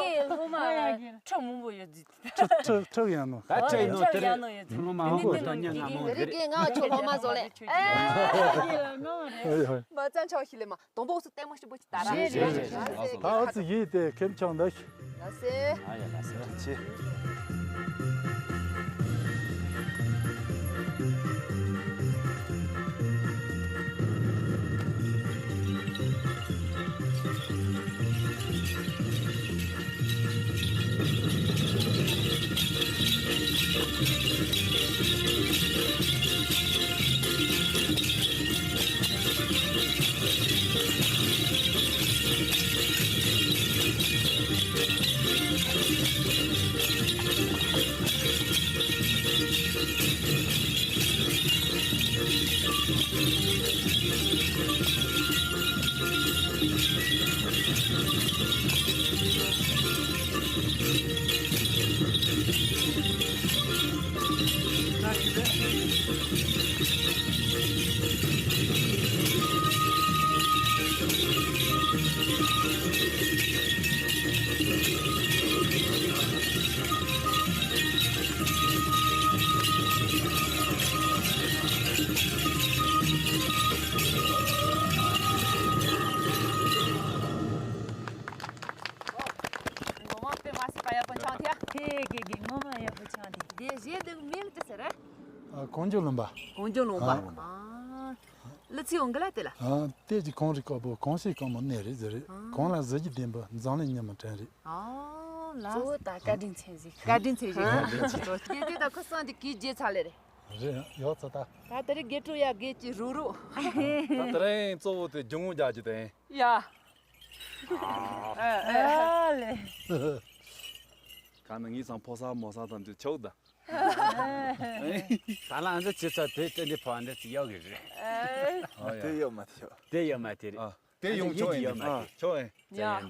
ཡ། ཁྲག་མང་པོ་ཡོད་ཟིག་ཁྲག་ཁྲག་ཁྲག་ཡང་ནོ། ད་ཅི་ཡིན་ནོ་དེ་རིང་ཁྲག་ཡང་ནོ་ཡོད་ཟིག་ཁྲག་མང་པོ་ད་ཉན་ན་མོ་དེ་རིང་གི་ང་ཆོ་ལོ་མ་བཟོ་ལེ། ཨེ། ཧོ་ཧོ། མ་ཙང་ཆོག་ཤི་ལེ་མ། དང་པོ་འུ་ཚོ་ལྟད་མོ་ཞིབ་པོ་ཅིག་ལྟ་ར། རེད་རེད་རེད། ད་འུ་ཚོ་ཡིད་དེ་ཁེམ་ཆང་འདི། ལ་སེ། ཨ་ཡ་ལ་སེ་ཆེ། ངོ་མ་དཔེ་མ་སྲིད་པ་ཡག་པོ་འཆང་ཐལ། དེ་གི་གི་ངོ་མ་ཡག་པོ་འཆང་དེ། དེ་གཞས་དེ་མིང་དེ་ཟེར་རེད། ཨ། གངས་ལྗོངས་ལུང་པ། གངས་ལྗོངས་ལུང་པ། ཨ། ཨ། གླུ་ཚིག་འོང་གི་ལ་དེ་ལ། ཨ། དེ་གི་གངས་རི་དཀར་པོ། གངས་སེང་དཀར་མོ་གནས་རེད་ཟེར་རེད། ཨ། གངས་ལ་གཟི་བརྗིད་ལྡན་པ། འཛམ་གླིང་ཉི་མ་དྲན་རེད། ཨ། ལ། གཙོ་བོ་ད་བཀའ་དྲིན་ཆེ་ཟིག་བཀའ་དྲིན་ཆེ་ཟིག་ཨ། དེ་ད་ཁོ་སང་དེ་གི་རྗེས་ཚར་ལེ་རེད། རེད། ཡག་ཚ་ད། ད་དེ་རིང་དགེ་ཕྲུག་ཡ་དགེ་ཅི་རུ་རུ། ད་དེ་རིང་གཙོ་བོ་དེ་སྒྱུ་འུ་རྒྱག་རྒྱུ་དེ་ཡིན། ཡ། ཨ་ལེ། གང་ན་ངའི་སང་ཕོ་ས་མོ་ས་དང་དུ་ཆོག་ད། ད་ལ་འདི་ཅི་ཚ་དེ་དེ་འདི་ཕོ་འདི་ཅི་ཡོད་གི་རེད། ཨ་ཡ། དེ་ཡོད་མ་དེ་ཡོད། དེ་ཡོད་མ་དེ་རེད། ཨ། དེ་ཡོང་ཆོག་ཡིན་ཡོད་མ་ཨ་དེ། ཆོག་ཡིན། ཡ། ཡིན་ད།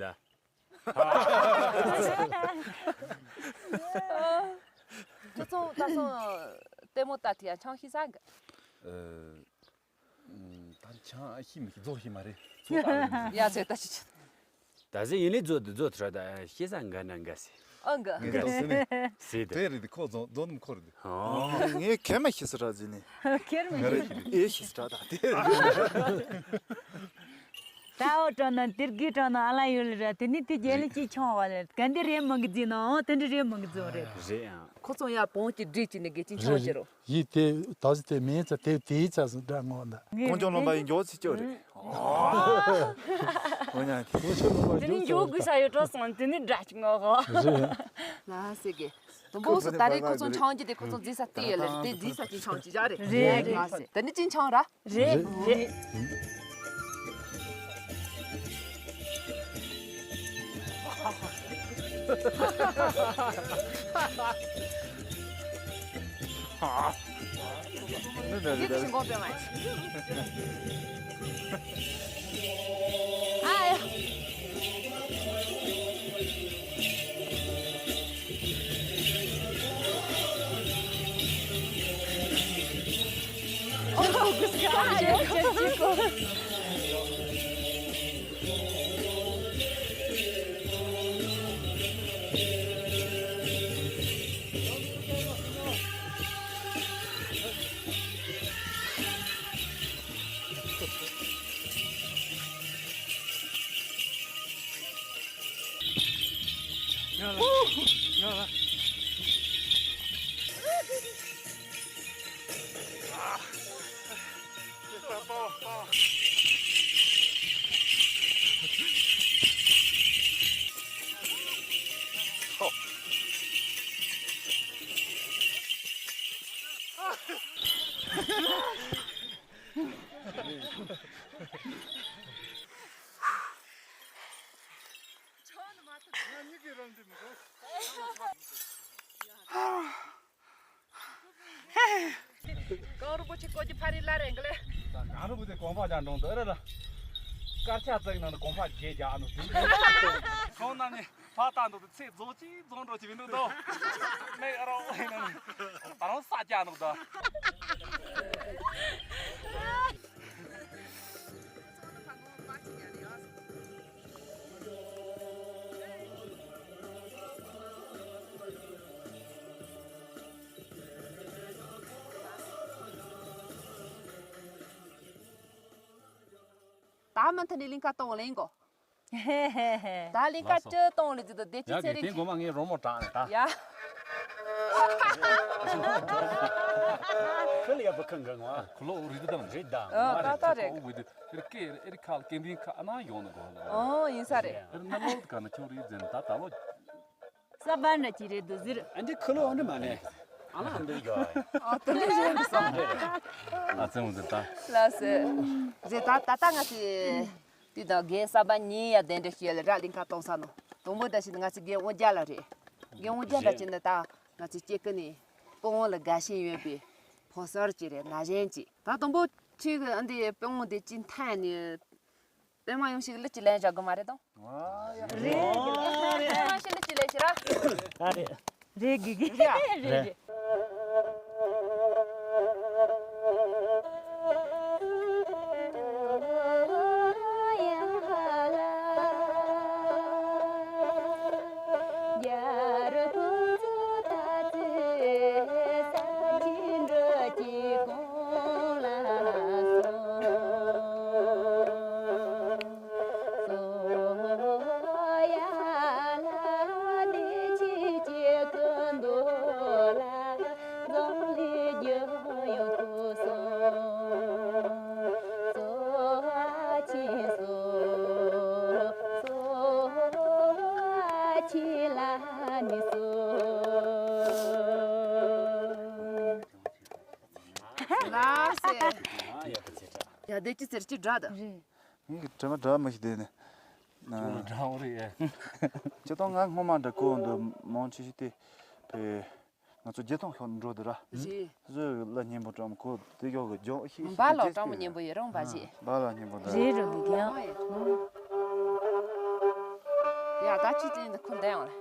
ཁྱོད་ཚོ་ད་སོང་ལྟད་མོ་ལྟ་དེ་ཡང་ཆང་ཤི་ས་གི། ཨ། ད་ཆང་ཤི་མི་ཤི་རྫོགས་ཤི་མ་རེད། ཚོ་ལྟ་རེད། ཡ་ཚེ་ད་ཤི་ཆི། ད་ཟེ་ཡིན་ལས་རྫོགས་དུ་རྫོགས་ཐུ་ར་ད་ཤི་ས་འགའ་ན་འགའ་སེ། ཨ་འགའ། ངས་ཏོག་སེ་ནས། སེ་དེ། དེ་རེད་དེ་ཁོ་རྫོགས་རྫོགས་ནམ་ཁོ་རེད་དེ། ཨ། ངས་ཁེར་མ་ཤི་ས་ར་ཟེ་ནས། ཁེར་མ་ཤི་ས། ཨེ་ཤི་ས་ར་ད་དེ། ད་འོ་དྲང་ན་དེར་གི་དྲང་ན་ཨ་ལ་ཡོད་ལ་ར་དེ་ནི་དེ་རྒྱལ་ལ་ཅིག་ཆང་བ་ལ་ག་འདི་རེད་མང་གི་ཟེ་ན་འོ་དེ་འདྲ་རེད་མང་གི་ཟེ་རེད། རེད་ཨང་། ཁོ་ཚོ་ཡ་བོང་གི་འདྲེ་ཅིག་ནི་གེ་ཅིག་ཆང་བ་ཅི་རོ། ཡིད་དེ་ད་ཟེ་དེ་མེད་ཚ་དེ་དེའི་ཚ་སུ་འདྲ་ངོ་འདའ། ངས་གངས་ལྗོངས་ལུང་པ་ཡི་མགྱོགས་ཚིག་ཅོ་རེད། འོ་ཉ་དེ། དེ་ནི་མགྱོགས་དགོས་ས་ཡོད་འགྲོ་སོང་དེ་ནི་འདྲ་ཅིག་ངོ་གོ། རེད། ལ་སེ་གེ། དུམ་བུ་སུ་ད་རེས་ཁོ་ཚོ་ཆང་གི་དེ་ཁོ་ཚོ་རྫི་ས་དེ་ཡ་ལེ་དེ་རྫི་ས་ཅིག་ཆང་ཅིག་ཡ་རེད། རེད་རེད། ལ་སེ་དེ་ནི་ཅིག་ཆང་ར། རེད་རེད། གངས་རིན་པོ་ཆེ་བཀོད་ཀྱི་ཕ་རི་ལ་རེད་གི་ལེ། གངས་རིན་པོ་ཆེ་གོམ་པ་རྒྱག་འགྲོ་འདུག་རེད་ལ། དཀར་ཆག་བརྩེགས་ནང་ནས་གོམ་པ་བརྒྱད་རྒྱག་ནོ་དེ། ཁོང་རྣམ་གཉིས་ཕར་བལྟ་འདུག་ཚེ་རྫོགས་ཅིག་རྫོགས་འགྲོ་ཅིག་མི་འདུག་དོ། མེ་རོ་ད་རུང་ས་རྒྱག་འདུག་དོ། ད་མུ་མཐུད་ནས་གླིང་ཁ་གཏོང་ལེན་གོ། ད་གླིང་ཁ་ལགས་སོ། སྤྱི་གཏོང་ལེན་ཅི་ད་བདེ་སྐྱིད་ཡ་ཚེ་གི་རིང་དེ་གི། མགོ་མ་ངས་རོ་མོ་དྲག་ནས་ད། ཡ། ཁི་ལ་ཡ་བུ་ཁང་གི་ངོ་ཨ། ཁུ་ལོ་རི་དུ་དང་རི་དང་ཨ་ད་ད་རེད། ཨོ་བི་དུ་ཨེར་ཀེ་ཨེར་ཁ་ལ་ཀེ་འདིན་ཁ་ཨ་ན་ཡོང་ནི་གོ། ཨོ་ཡིན་ས་རེད། ཨེར་ན་ལོ་ག་ན་ཁྱོད་རི་ཛན་ད་ད་ལོ། ས་བ་འདྲ་ཅི་རེད་འདུག་ཟེར། ཨ་འདི་ཁུ་ལོ་འདི་མ་ནས། ཨ་ལ་འདི་ཡོད། ཨ་དེ་འདྲ་རེད་འདུག་ས། ཨ་ཙི་མོ་ཟེར་ད། ལགས་སེ། རེད་ད་ད་ལྟ་ང་ཚོས། དེ་དང་རྒན་གསར་པ་གཉིས་ཡ་གདན་འདྲེན་ཞུས་ལ་ར་གླིང་ཁ་གཏོང་ས་ནོ། དང་པོ་ད་ཞིག་ང་ཚོ་རྒན་དབང་རྒྱལ་ལགས་རེད། རྒན་དབང་རྒྱལ་ལགས་ཀྱིས་ནི་ད་ང་ཚོ་སྐྱེ་ཀུན་ནས་དཔོན་ལ་དགའ་ཞེན་ཡོད་པའི་ཕོ་གསར་ཅིག་རེད། ན་གཞོན་ཅིག་ད་དང་པོ་ཁྱོད་ཀྱི་འདི་དཔོན་དབང་དེ་ཅི་འཐེན་ནས་དཔེ་མ་ཡོང་ཞིག་གླུ་ཅིག་ལེན་བཞག་དགོས་མ་རེད་དང་། རེད། དཔེ་མ་ཞིག་གླུ་ཅིག་ལེན་ཞིག་ར། ཨ་རེད། རེད་དགེ་རྒན། རེད་རེད། ལགས་སེ། ཡ་དེ་ཅི་ཟེར་ཅི་འདྲ་ད། རེད། ངས་དྲི་མ་འདྲ་མི་ཤེས་དེ་ནི། ཁྱོད་ལ་འདྲ་བོ་རེད། ཅི་ཏོང་ང་སྔོན་མ་འདྲ་ཁོ་འདི་མང་ཆེ་ཤོས་དེ་བས་ང་ཚོ་བརྒྱད་སྟོང་ཤོག་འགྲོ་འདི་ར། རེད། བཟོས་ལ་སྙན་པོ་དྲང་ཁོ་དེ་ཡོག་གི་ལྗོངས་ཤིག་ཤིག་བ་ལ་དྲང་མོ་སྙན་པོ་ཡོད་རང་བ་ཞིག་བ་ལ་སྙན་པོ་འདི་རེད་རོ་འདི་ག་ཡང་ཡ་ད་ཅི་ཅི་འདི་ཁོ་འདི་ཡང་རེད།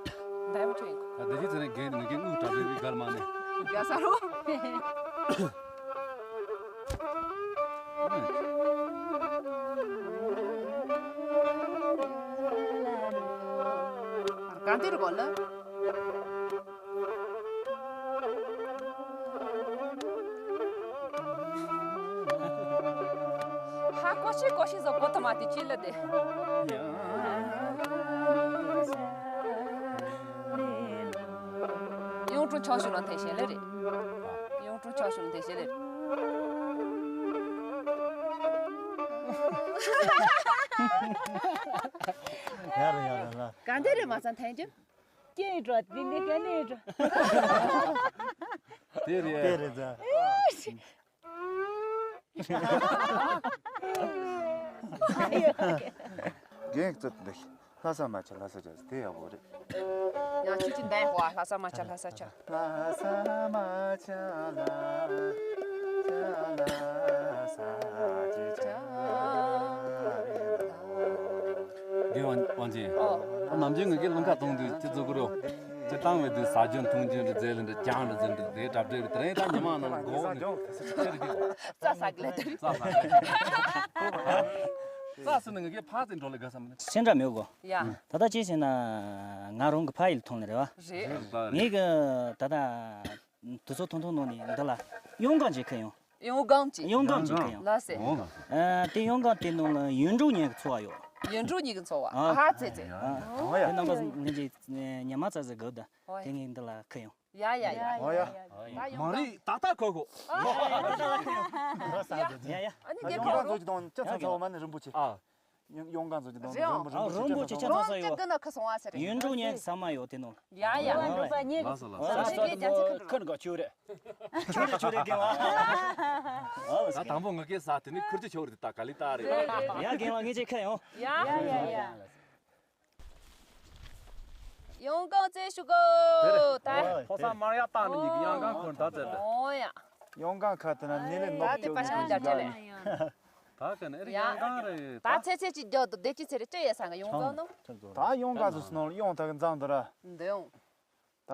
འདི་མ་ཆོད་ཡིན་ཁོ། ད་འདི་ཅི་ཚེ་ནས་རྒན་ངི་གི་དངུལ་གྲབས་པའི་གར་མ་ནས། རྒྱ་ས་རོ། གང་དེར་གོ་ལ། ཧ་ཀོ་ཤི་ཀོ་ཤི་ཟོ་གོ་ཐ་མ་དེ་ཅི་ལ་དེ། གཡུང་དྲུང་ཆོག་ཤུ་ལ་འཐེན་ཤེས་ལེ་རེད། གཡུང་དྲུང་ཆོག་ཤུ་ལ་འཐེན་ཤེས་ལེ་རེད། ཡར་ཡར་ལ། ག་འདི་རེད་མ་ཚང་འཐེན་རྒྱུ། སྐྱེ་ཡི་འགྲོ་དེ་འདི་ག་ནས་འགྲོ། དེ་རེད། དེ་རེད་ད། རྒན་རྩོད་འདི་ལྷ་ས་མ་ཆ་ལྷ་ས་ཆ་དེ་ཡག་པོ་རེད། ཡང་ཁྱོད་ཀྱི་འདས་ཧོ་ལྷ་ས་མ་ཆ་ལྷ་ས་ཆ། ལྷ་ས་མ་ཆ་ལ་ཆ་ལ་ས་ཅི་ཆ་རེད་ལ། རྒན་དབང་ཆེན། ཨོ། ད་ནམ་རྒྱུན་ངེད་ཀྱི་ལུང་ཁ་གཏོང་དུས་ཁྱེད་ཚོ་ཀུ་རུ། ཁྱེད་བཏང་བའི་དུས་ཟ་རྒྱུ་འཐུང་རྒྱུ་འདྲ་རྫས་ལ་འདྲ་རྐྱང་འདྲ་རྫས་འདྲ་རྫས་གྲབས་འདྲ་རེད། དེ་རིང་ད་ཉི་མ་ནང་ལ་སྒོ་ནས་ཁྱེད་རེད་ཀྱི། རྩྭ་ཟ་གི་ལ་དེ་རེད། རྩྭ་ཟ་གི། རྩྭ་ཟ་ནས་ངེད་ཀྱི་ཕར་ཙམ་འགྲོ་ལ་དགའ་བསམ་ནས། སེམས་ཁྲལ་མི་དགོས། ཡ། ད་ལྟ་ཅི་ཟེར་ན་ང་རང་གི་ཕ་ཡུལ་ཐོན་ལ་རེད་བ། རེད། ངེད་ཀྱི་ད་ལྟ། དུས་ཚོད་ཐུང་ཐུང་ནང་ནས་འདི་ལ་གཡང་སྒང་ཅིག་ཁུར་ཡོང་། གཡང་སྒང་ཅིག་གཡང་སྒང་ཅིག་ཁུར་ཡོང་། ལགས་སེ། ཨ། དེ་གཡང་སྒང་དེ་ནང་ལ་ཡུལ་འབྲོག་གཉིས་ཀྱི་འཚོ་བ་ཡོད། ཡུལ་འབྲོག་གཉིས་ཀྱི་འཚོ་བ། ཨ། ཨ་ཧ་ཙེ་ཙེ། ཨ། དེ་རྣམ་པ་ངེད་ཀྱི་ཉི་མ་ཙ་ཙི་དགོས་ད། ཨོ་ཡ། དེ་ངས་འདི་ལ་ཁུར་ཡོང་། ཡ་ཡ་ཡ། ཨོ་ཡ། ད་ཡོང་། མ་རེད། ད་ལྟ་ཁུར་དགོས། ཡ་ཡ། ཨ་ནི་ཡ་ཡ། ཡ་ཡ། ཡ་ཡ། ཨ་ནི་རྒྱལ་ཡུལ་འབྲོག་ཚོ་གི་དང་ཅ་ཚ་ཚ་བ་མ་ནི་རིན་པོ་ཆེ། ཨ། གཡང་གཡང་སྒང་ཚོ་ཅི་དང་རེད། རོང་པོ་ཆེ་ཆ་ཚང་ས་ཡོད། རོང་ཅི་ཀི་ན་ཁ་སོང་བ་ཟེར་རེད། ཡུལ་འབྲོག་གཉིས་ཀྱི་ཟ་མ་ཡོད་དེ་ནང་། ཡ་ཡ། ཡུལ་འབྲོག་པ་གཉིས་ཀྱི་ལགས་སོ་ལགས་སོ། ཟ་མ་ཡོད་དེ་ནང་ཁུར་དགོས། ཁྱོད་རེད། ཁྱོད་རེད་ཁྱོད་རེད་རྒན་ལགས། ད་དང་པོ་ངེད་ཀྱི་ཟ་དེ་ནི་ཁུར་གྱི་ཁྱོད་རེད། ད་ག་ལི་ད་རེད། ཡ་རྒན་ལགས་ངེད་ཀྱི་ཁུར་ཡོང་། ཡ་ཡ་ཡ། གཡང་སྒང་ཚེ་ཞུ་གོ། ད་ཕོ་སང་མར་ཡ་བཏང་ནི་གཡང་སྒང་ཁུར་ད་ཚེ་ད། ཨོ་ཡ། གཡང་སྒང་ཁ་དེ་ན་ནི་ལས་ནོར་ད་དེ་པ་ཆང་རྒྱ་ཆེ་ལེ། ད་ག་ནས་ཡ། གཡང་སྒང་རེད་ད། ད་ཚེ་ཚེ་ཅིག་རྒྱག་ཏུ་བདེ་ཅི་ཚེ་རེ་ཅི་ཡས་སང་ག་གཡང་སྒང་ནོ། ད་གཡང་སྒང་ཚོ་སྣང་གཡང་ད་གི་འཛམ་དུ་ར། འདི་ཡོང་། ད་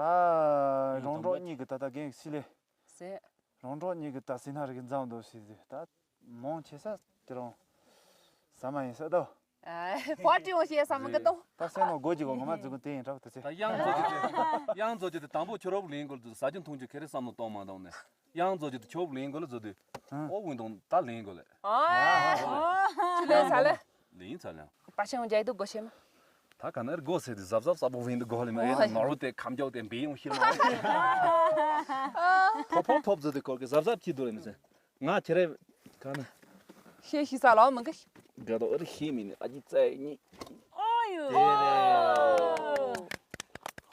རོང་འབྲོག་གཉིས་ཀྱི་ད་ད་རྒན་སི་ལེ། ཟེ། རོང་འབྲོག་གཉིས་ཀྱི་ད་སི་ན་རི་གི་འཛམ་དུ་སི་ཟེ་ད། མང་ཆེ་ས་དེ་རང་། ཟ་མ་ཡིན་ས་ད། ཨ། བ་ཏི་ཡོང་ཤེས་ས་མི་གི་ཏོ། ད་སེ་ནོ་སྒོ་གི་གོ་ང་མ་ཛུ་གུ་དེ་ཡིན་རབ་ད་ཚེ། ད་གཡང་མཛོ་རྒྱུ་དེ། གཡང་མཛོ་རྒྱུ་དེ་དང་པོ་ཁྱོད་རོབ་ལེན་དགོས་ལ་ཟ་རྒྱུ་འཐུང་རྒྱུ་ཁེ་རེ་བསམ་བློ་གཏོང་མ་གཏོང་ནས། གཡང་མཛོ་རྒྱུ་དེ་ཁྱོད་ལེན་དགོས་ལ་ཛོ་དུས། ཨོ་ཝུན་དང་ད་ལེན་དགོས་ལ། ཨ། ཆུ་ལེན་ས་ལ། ལེན་ས་ལ། པ་ཆེན་རྒྱ་ཡི་དུ་སྒོ་ཤེས་མ། ད་ག་ནར་སྒོ་ཟེར་དུས་གཟབ་གཟབ་ས་བོ་ཝུན་དུ་སྒོ་ལེ་མ་ཨེ་ནོར་བུ་དེ་ཁམ་རྒྱག་དེ་འབེ་ཡོང་ཤེས་མ། ཕོ་ཕོ་ཕོབ་ཛོ་དུས་སྐོར་གི་གཟབ་གཟབ་ཁྱི་དུ་རེ་མི་ཚེ། ང་ཁྱེད་རེ་ག་ན། ཤེས་ཤི་ས་ལའོ་མི་འགའ་ཤི། དགའ་དོ་ཨ་རི་ཤེས་མི་ནི་ཨ་ཅི་ཙའི་ཉི། ཨོ་ཡོ། དེ་རེད།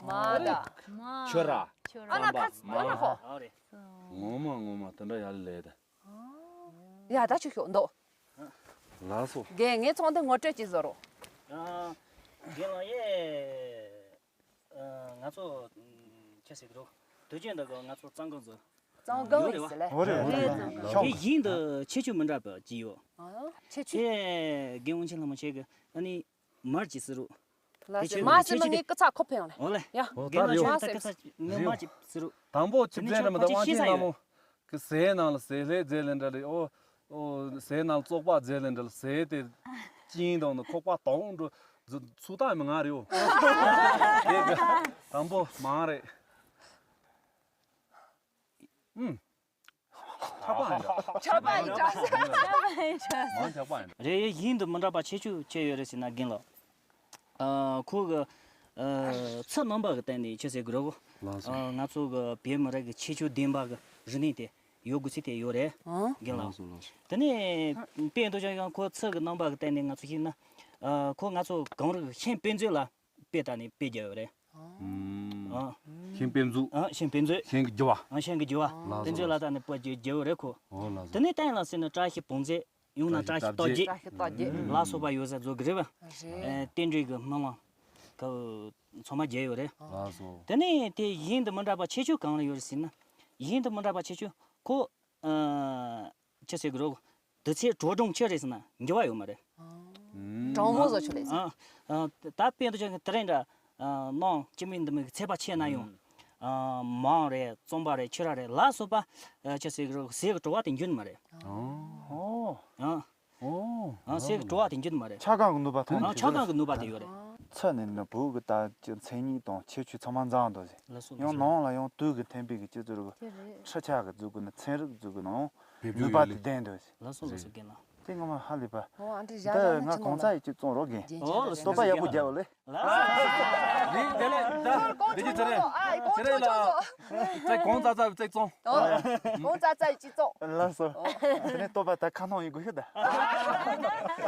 མ་ད། ཁྱོད་ར། ཨ་ན་ཁ་ཙི་ཏོ་ཧོ། ཨ་རེད། ངོ་མ་ངོ་མ་དེ་འདྲ་ཡ་ལེ་ད། ཡ་ད་ཆུ་ཤོག་འདོག་ལགས་སོ། རྒན་ངས་ཚོང་དེ་ངོ་སྤྲོད་ཅིག་བཟོ་རོགས། ཨ། རྒན་ལགས་ཡེ། ཨ། ང་ཚོ་ཨ། ཁྱེད་ཟེར་གི་འདུག་དུས་རྒྱུན་འདི་ག་ང་ཚོ་གཙང་སྒང་ཚོ། གཙང་སྒང་ཡོད་རེད་ཡིན་ཟེར་ལེ། བ། འོ་རེད་འོ་རེད། དེ་བཞིན་དུ་ཁྱད་ཆོས་མི་འདྲ་བ་ཅིག་ཡོད། ཨ། ཁྱད་ཆོས། ཁྱེད་རྒན་དབང་ཆེན་ལྷ་མོ་ཁྱེད་ཀྱི་ཨ་ནི་མར་གྱི་ཟེར་རོ། ལགས་སོ། མ་ཟེར་ན་ངའི་སྐུ་ཚ་ཁོ་ཕན་ཡོང་ལེ། འོ་ལེ། ཡ། ཨོ། རྒན་ལགས་ད་ཡོད། ཁྱེད་ད་སྐུ་ཚ་ངའི་མ་ཅིག་ཟེར་རོ། དང་པོ་ཆུ་ཚན་རེ་མ་ད་དབང་ཆེན་ལྷ་མོ་གི་ཟས་ནང་ལ་ཟས་ལྷད་རྫས་ལས་འདྲ་ལས། ཨོ། ཨོ། ཟས་ནང་ལ་བཙོག་པ་རྫས་ལས་འདྲ་ལས། ཟས་དེ་སྐྱིན་དང་ནི་ཁོག་པ་དོང་འགྲོ་ཚུགས་ཐག་མི་ང་རེད། ཨོ། དེ་གི་དང་པོ་མང་རེད། ཨུམ། ཆགས་པ་ཡིན་འདྲ། ཆགས་པ་ཡིན་འདྲ། མང་ཆགས་པ་ཡིན་འདྲ། རེད། ཡིན་དུ་མི་འདྲ་བ་ཁྱད་ཆོས་ཅི་ཡོད་རེད་ཟེར་ན། རྒན་ལགས། ཨ། ཁོ་གི། ཨ། ཚུལ་རྣམ་པ་གི་སྟེང་ནས་ཅི་ཟེར་དགོས་རེད་གོ། ལགས་སོ། ཨ། ང་ཚོ་གི་བོད་མི་རིགས་ཀྱི་ཁྱད་ཆོས་ལྡན་པ་གི་རིག་གནས་དེ་ཡོད་དགོས་ཚུལ་དེ་ཡོད་རེད། ཨང་། རྒན་ལགས། ལགས་སོ། ལགས་སོ། དེ་ནས་དཔེ་འདུག་ཀྱང་ཁོ་ཚུལ་གི་རྣམ་པ་གི་སྟེང་ནས་ང་ཚོ་ཤེས་ན། ཨ། ཁོ་ང་ཚོ་གངས་རི་གི་ཤིང་དཔེ་མཛོད་ལ་དཔེ་ལྟ་ནས་དཔེ་བརྒྱབ་ཡོད་རེད། ཨང་། ཨང་། ཤིང་དཔེ་མཛོད། ཨང་། ཤིང་དཔེ་མཛོད། ཤིང་གི་རྒྱུ་བ། ཨང་། ཤིང་གི་རྒྱུ་བ། ལགས་སོ། དཔེ་མཛོད་ལ་ལྟ་ནས་དཔེ་བརྒྱབ་ཡོད་རེད་ཁོ། ཨོ། ལགས་སོ། དེ་ནས་བསྟན་ལ་ཟེར་ན་བཀྲ་ཤིས་བོངས་མཛོད། ཡང་ན་བཀྲ་ཤིས་རྟགས་བརྒྱད། བཀྲ་ཤིས་རྟགས་བརྒྱད། ལ་སོགས་པ་ཡོད་ས་བཟོ་གི་རེད་བ། རེད། ཨེ། རྟེན་འབྲེལ་གྱི་སྨོན་ལམ་ག་ཚང་མ་རྒྱས་ཡོད་རེད། ལགས་སོ། དེ་ནས་དེ་གཞན་དུ་མི་འདྲ་བ་ཁྱད་ཆོས་གང་ལ་ཡོད་རེད་ཟེར་ན། གཞན་དུ་མི་འདྲ་བ་ཁྱད་ཆོས་ཁོ། ཨ། ཅི་ཟེར་གི་རོ། དུས་ཚོད་དྲོ་གྲང་ཆེ་རེད་ཟེར་ན་འགྱུར་བ་ཡོད་མ་རེད། ཨ། གྲང་མོ་བཟོ་ཆོག་ལེ་ཟེར། ཨ། ཨ། ད་དཔེ་འདུག་ཀྱང་དེ་རིང་འདྲ། ཨ། ནང་སྐྱེ་དམན་འདི་མོ་གི་ཚད་པ་ཆེ་ན་ཡང་། ཨ། མང་རེད། རྩམ་པ་རེད། ཕྱུར་ར་རེད། ལ་སོགས་པ། ཨ། ཅི་ཟེར་གི་རོ། ཟས་ཀྱི་བྲོ་བ་དེ་འགྱུར་མ་རེད། ཨོ། ཨ། ཨོ། ཨ། ཟས་ཀྱི་བྲོ་བ་དེ་འགྱུར་མ་རེད། ཆ་གང་གི་ནུས་པ་ཐོན། ཨ། ཆ་གང་གི་ནུས་པ་དེ་ཡོད་རེད། ཚུལ་ནི་ནི་བོད་ཀྱི་ད་ཅི་མཚན་ཉིད་དང་ཁྱད་ཆོས་ཚང་མ་འཛོམས་འདུག་ཟེར། ལགས་སོ། ཡང་ནང་ལ་ཡང་དུས་ཀྱི་མཐུན་པའི་གི་སྤྱི་ཚོགས་ཀྱི་ཁྲི་ཆག་གི་འཛུགས་དགོས་ན། ཚན་རིག་འཛུགས་དགོས་ན་ཡང་ནུས་པ་དེ་ལྡན་འདུག་ཟེར། ལགས་སོ། ལགས་སོ། རྒན་ལགས། དེ་ངོ་མ་ཧ་ལས་པ། ཨོ། ཨ་འདྲ་བཞག་ད་ཡོད་ན་ང་ཆི་གང་ནོ་ཚ་ཡི་གཅིག་བཙོང་རོགས་རྒན། ཨོ། ལགས་སོ། བསྟོད་པ་ཡག་པོ་རྒྱབ་ལེ། ལགས་སོ། རེད། དེ་ལས་ད་དེ་གི་ཚེ་རེད། ཨ། ཚེ་རེད་ལ། ཚེ་གང་ཚ་ཚ་བཙོང་། ཨོ། གང་ཚ་ཚ་ཡི་གཅིག་བཙོང་། ལགས་སོ། ཨོ། དེ་ནས་བསྟོད་པ་ད་ཁ་ནང་ཡིན་དགོས་ཤོད་ད།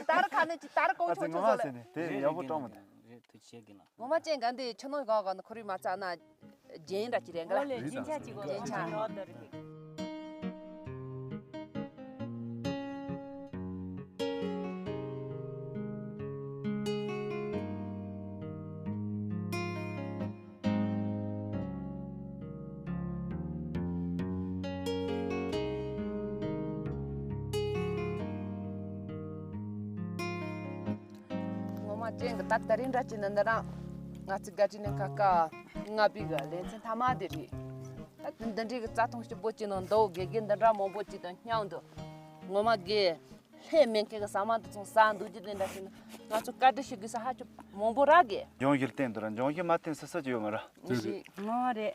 ད་ར་ཁ་ནས་ཅི་ད་ར་གང་ཨ་ཚེ་ཆོག་ངོ་ཆོག་མ་ཟེར་ནས་དེ་ཡག་པོ་བཏང་མི་ད། རེད། ཐུགས་རྗེ་ཆེ་རྒན་ལགས། ངོ་མ་ཅན་ག་འདི་ཆུ་ནང་གང་གང་ནི་ཁོ་རི་མ་ཚ་ན་རྒྱན་འདྲ་ཅི་རེད་ག་ལ། ཨོ་ལེ། རྒྱན་ཆ་ཅིག་གོ། རྒྱན་ཆ། ངོ་མ་ཅན་གི་ད་ད་རིང་འདྲ་ཅིག་ནི་འདི་རང་ང་ཚོའི་བརྒྱ་ཁྲི་ནས་ཁ་ཁ་ལྔ་པའི་གི་ལེ་ཚན་མཐའ་མ་དེ་རེད། ད་འདི་འདྲའི་གི་རྩྭ་ཐང་སྐྱིད་པོ་ཅིག་ནང་འདུག་དགེ་རྒན་འདི་འདྲ་མང་པོ་ཅིག་དང་མཉམ་དུ་ངོ་མ་དགེ་ལྷད་མེད་མཁན་གི་ཟ་མ་འདི་ཚོ་ཟ་འདུག་རྒྱུ་དེ་འདྲ་ཅིག་ནི་ང་ཚོ་བཀའ་འདྲི་ཞུ་དགོས་ས་ཧ་ཅང་མང་པོ་རག་གི། འབྱུང་བཞི་བསྟན་འདུག་ར། འབྱུང་བཞི་མ་བསྟན་སི་སི་ཅི་ཡོད་མ་ར། རེད། ངོ་མ་རེད།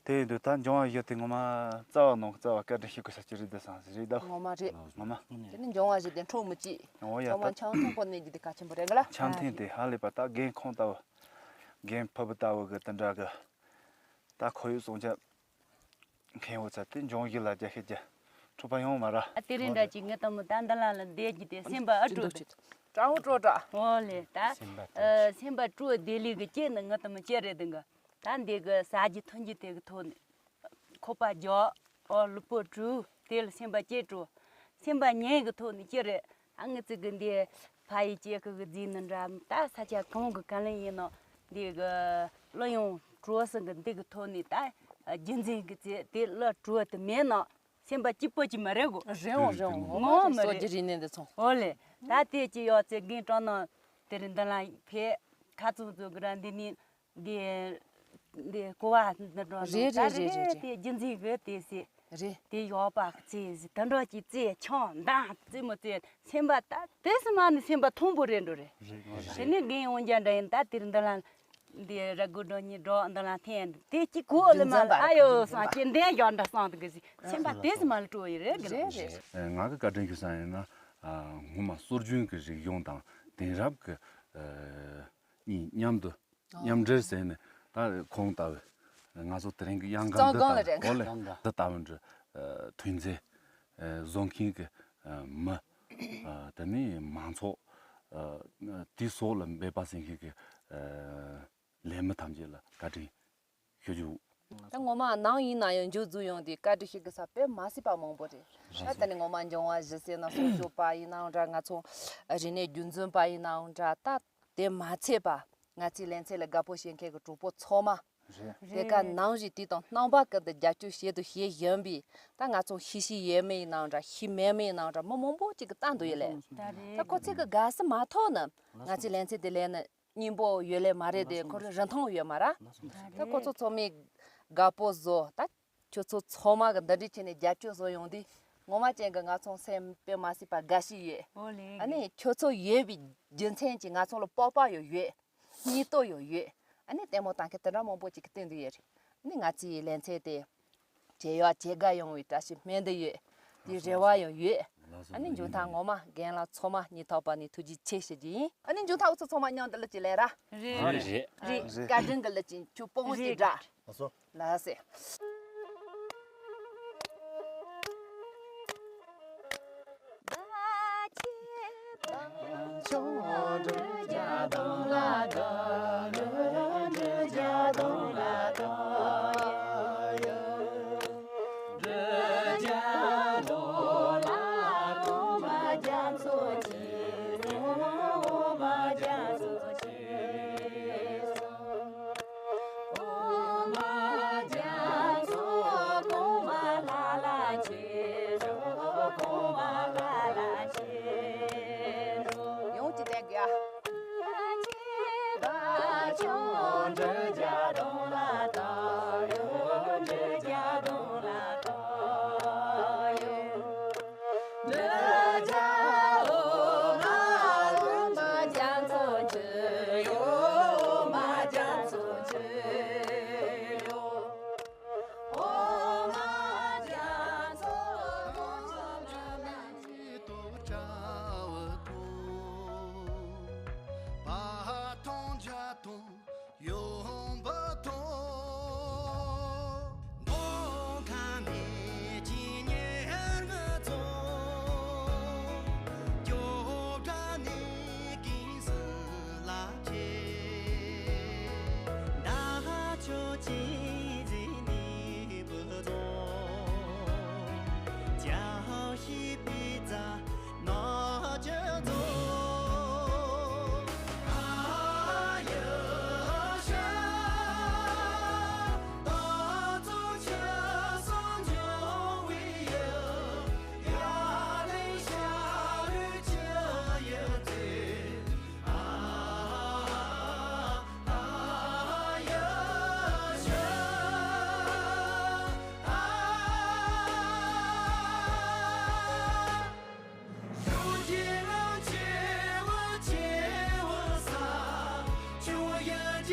དེ་ཡིན་དུས་ད་འབྱུང་བ་བཞི་དེ་ངོ་མ་རྩ་བ་ནང་གི་རྩ་བ་བཀའ་དྲིན་ཤེས་དགོས་ས་ཅིག་རེད་འདུག་བསམ་ཟེར་རེད་ད། ངོ་མ་རེད། ངོ་མ། དེ་ནི་འབྱུང་བ་བཞི་དེ་འཕྲོག་མི་བྱེད། འོ་ཡ། ཚང་མ་ད་ཆང་ཐུང་པོ་གནས་རྒྱུ་དེ་གལ་ཆེན་པོ་རེད་ག་ལ། ཆང་ཐུང་དེ་ཧ་ལས་པ་ད་རྒན་ཁོང་ལྟ་བུ། རྒན་ཕུར་བུ་ལྟ་བུ་གི་དེ་འདྲ་གི། ད་ཁོར་ཡུག་སྲུང་སྐྱོབ་མཁན་ཡོད་ཚད་དེ་འབྱུང་བཞི་ལ་རྒྱ་ཤེད་རྒྱ་འཕྲོག་པ་ཡོང་མ་ར། ཨ། དེ་རིང་འདྲ་ཅིག་ངའི་གཏམ་མོ་ད་འདི་ལ་ལ་བསྡད་རྒྱུ་དེ་སེམས་པ་ཨ་སྤྲོ་དེ། དྲང་པོ་སྤྲོ་དྲ། འོ་ལེ་ད། སེམས་པ་སྤྲོ། ཨ། སེམས་པ་སྤྲོ་བདེ་ལེགས་གི་སྐྱེ་ནི་ངའི་གཏམ་མོ་སྐྱེ་རེད་འདུག་ག་ད་འདི་གི་ཟ་རྒྱུ་འཐུང་རྒྱུ་དེ་གི་ཐོག་ནས་ཁོག་པ་རྒྱགས། ཨོ། ལུས་པོ་བཀྲུས། དེ་ལ་སེམས་པ་སྐྱིད་འགྲོ། སེམས་པ་ཉེན་གི་ཐོག་ནས་སྐྱིད་རེད། ཨ། ངི་ཙི་གི་འདི་ཕ་ཡི་སྐྱེ་ཁུ་གི་རྫི་ནི་འདྲ། ད་ས་ཆ་གང་གི་ག་ལེན་ཡིན་ནོ། འདི་གི་གླུ་དབྱངས་གྲོགས་སུ་གི་འདི་གི་ཐོག་ནས་ད་རྒྱུན་འཛིན་གི་ཚེ་དེ་གླུ་གྲོགས་དེ་མེད་ནོ། སེམས་པ་སྐྱིད་པོ་ཅིག་མ་རེད་གོ། རེད་འོང་རེད་འོང་། ངོ་མ་རེད། སོ་རྒྱུ་རིག་གནས་འདི་ཚོ། ཨོ་ལེ། ད་དེ་ཅི་ཡོད་ཚེ་རྒན་སྤྲང་ནང་དེ་རིང་འདི་ལ་ཕེབས། ཁ་ཚུམ་ཚུམ་གི་ར་འདི་ནི། འདི། འདི་གོ་བ་འདི་འགྲོ་རེད། རེད་རེད་རེད་རེད། དེ་རྒྱུ་འཛིན་གི་དེ་སི། རེད། དེ་ཡོག་པ་གི་རྩེ་ཟི་དེ་འགྲོ་ཅིག་རྩེ་ཆང་མདངས་རྩེ་མོ་རྩེ་སེམས་པ་ད་དེ་སི་མ་ནི་སེམས་པ་ཐོང་པོ་རེད་འགྲོ་རེད། རེད་རེད། དེ་ནི་རྒན་འོང་རྒྱ་འདྲ་ཡིན། ད་དེར་འདི་ལ་འདི་ར་དགུ་འགྲོ་གཉིས་འགྲོ་འདི་ལ་འཐེན་དེ་ཅི་གོ་ལེ་མ་ལ་ཨ་ཡོ་སང་ཅི་འདན་ཡོག་འདྲ་སང་དེ་གི་སི་སེམས་པ་དེ་སི་མ་ལ་སྤྲོ་ཡི་རེད་གི་རེད། རེད་རེད། ང་གི་བཀའ་དྲིན་ཞུ་ས་ཡིན་ན། ངོ་མ་སྲོལ་རྒྱུན་གི་རིག་གཞུང་དང་དེང་རབས་གི་གཉིས་མཉམ་དུ། མཉམ་འབྲེལ་ཟེར་ནས་ད་ཁོང་ལྟ་བུ་ང་ཚོ་དེ་རིང་གི་གཡང་གང་འདི་ལྟ་བུ་ལ་རེད། འོ་ལེ། ད་ལྟ་བུ་འདྲ་ཐོན་རྫས་བཟོ་མཁན་གྱི་མི། དེ་ནས་མང་ཚོགས་དེའི་སོགས་ལ་འབད་པ་ཟེར་མཁན་གྱི་ལས་མི་ཐམས་ཅད་ལ་བཀའ་དྲིན་ཞུ་རྒྱུ། ད་ངོ་མ་ནང་ཡིན་ན་ཡང་འཇུ་རྫུ་ཡོང་དུས་བཀའ་དྲིན་ཞུ་དགོས་ས་དཔེ་མ་སྲིད་པ་མང་པོ་རེད། ད་ད་ནི་ངོ་མ་འབྱུང་བ་བཞི་ཟེར་ན་སྲུང་སྐྱོབ་པ་ཡིན་ནའང་འདྲ། ང་ཚོ་རིག་གནས་རྒྱུན་འཛིན་པ་ཡིན་ནའང་འདྲ། ད། དེ་མ་ཚད་པ། ང་ཚོའི་ལེ་ཚན་ལ་དགའ་པོ་བྱེད་མཁན་གྱི་གྲོགས་པོ་ཚང་མ། རེད། དེ་ག་ནང་བཞིན་དུས་དང་རྣམ་པ་ཀུན་ཏུ་རྒྱབ་སྐྱོར་བྱེད་དུ་བྱེད་བཞིན་པའི་ད་ང་ཚོ་ཤེས་ཤེས་ཡོད་མེད་ཡིན་ནའང་འདྲ། ཤེས་མེད་མེད་ཡིན་ནའང་འདྲ། མི་མང་པོ་ཅིག་གིས་ལྟ་འདུག་ཡོད་ལེ། ད་རེད། ད་ཁོ་ཚོས་གི་དགའ་ས་མ་ཐོག་ནི་ང་ཚོའི་ལེ་ཚན་དེ་ལས་ནི་ སྙིང་པོ་ཡོད་ལེ་མ་རེད་དེ། ཁོ་རང་རིན་ཐང་ཡོད་མ་ར། ད་ཁོ་ཚོ་ཚང་མས་དགའ་པོ་བཟོ། ད་ཁྱོད་ཚོ་ཚང་མ་གི་འདི་འདྲ་བྱས་ནས་རྒྱབ་སྐྱོར་བཟོ་ཡོང་དུས་ངོ་མ་ཅན་གི་ང་ཚོ་སེམས་དཔེ་མ་སྲིད་པ་དགའ་ཞིག་ཡོད། ཨོ་ལེ། ཨ་ནི་ཁྱོད་ཚོ་ཡོད་པའི་རྒྱུ་མཚན་གྱིས་ང་ཚོ་ལ་སྤོབས་པ་ཡང་ཡོད། སྙིང་སྟོབས་ཡང་ཡོད། ཨ་ནི་ལྟད་མོ་ལྟ་མཁན་དེ་འདྲ་མང་པོ་ཅིག་གིས་བསྟན་དུ་ཡོད་རེད། ཨ་ནི་ང་ཚོའི་ལེ་ཚན་དེ་ཇེ་ཡག་ཇེ་དགའ་ཡོང་བའི་བཀྲ་ཤིས་སྨོན་འདུན་ཡོད། དེའི་རེ་བ་ཡང་ཡོད། ཨ་ནི་མཇུག་མཐར་ངོ་མ་རྒན་ལགས་ཚང་མ་སྙིང་ཐག་པ་ནས་ཐུགས་རྗེ་ཆེ་ཞུ་རྒྱུ་ཡིན། ཨ་ནི་མཇུག་མཐར་འུ་ཚོ་ཚང་མ་མཉམ་དུ་གླུ་ཅིག་ལེན་ར། རེད། རེད། རེད། བཀའ་དྲིན་གྱི་གླུ་ཅིག་ཁྱོད་སྤོ་བོ་ཅིག་རེད། སྒྲ། ལགས་སོ། ལགས་སེ། ཡང་གཅིག་བསྡད་དགོས་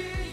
ཨ།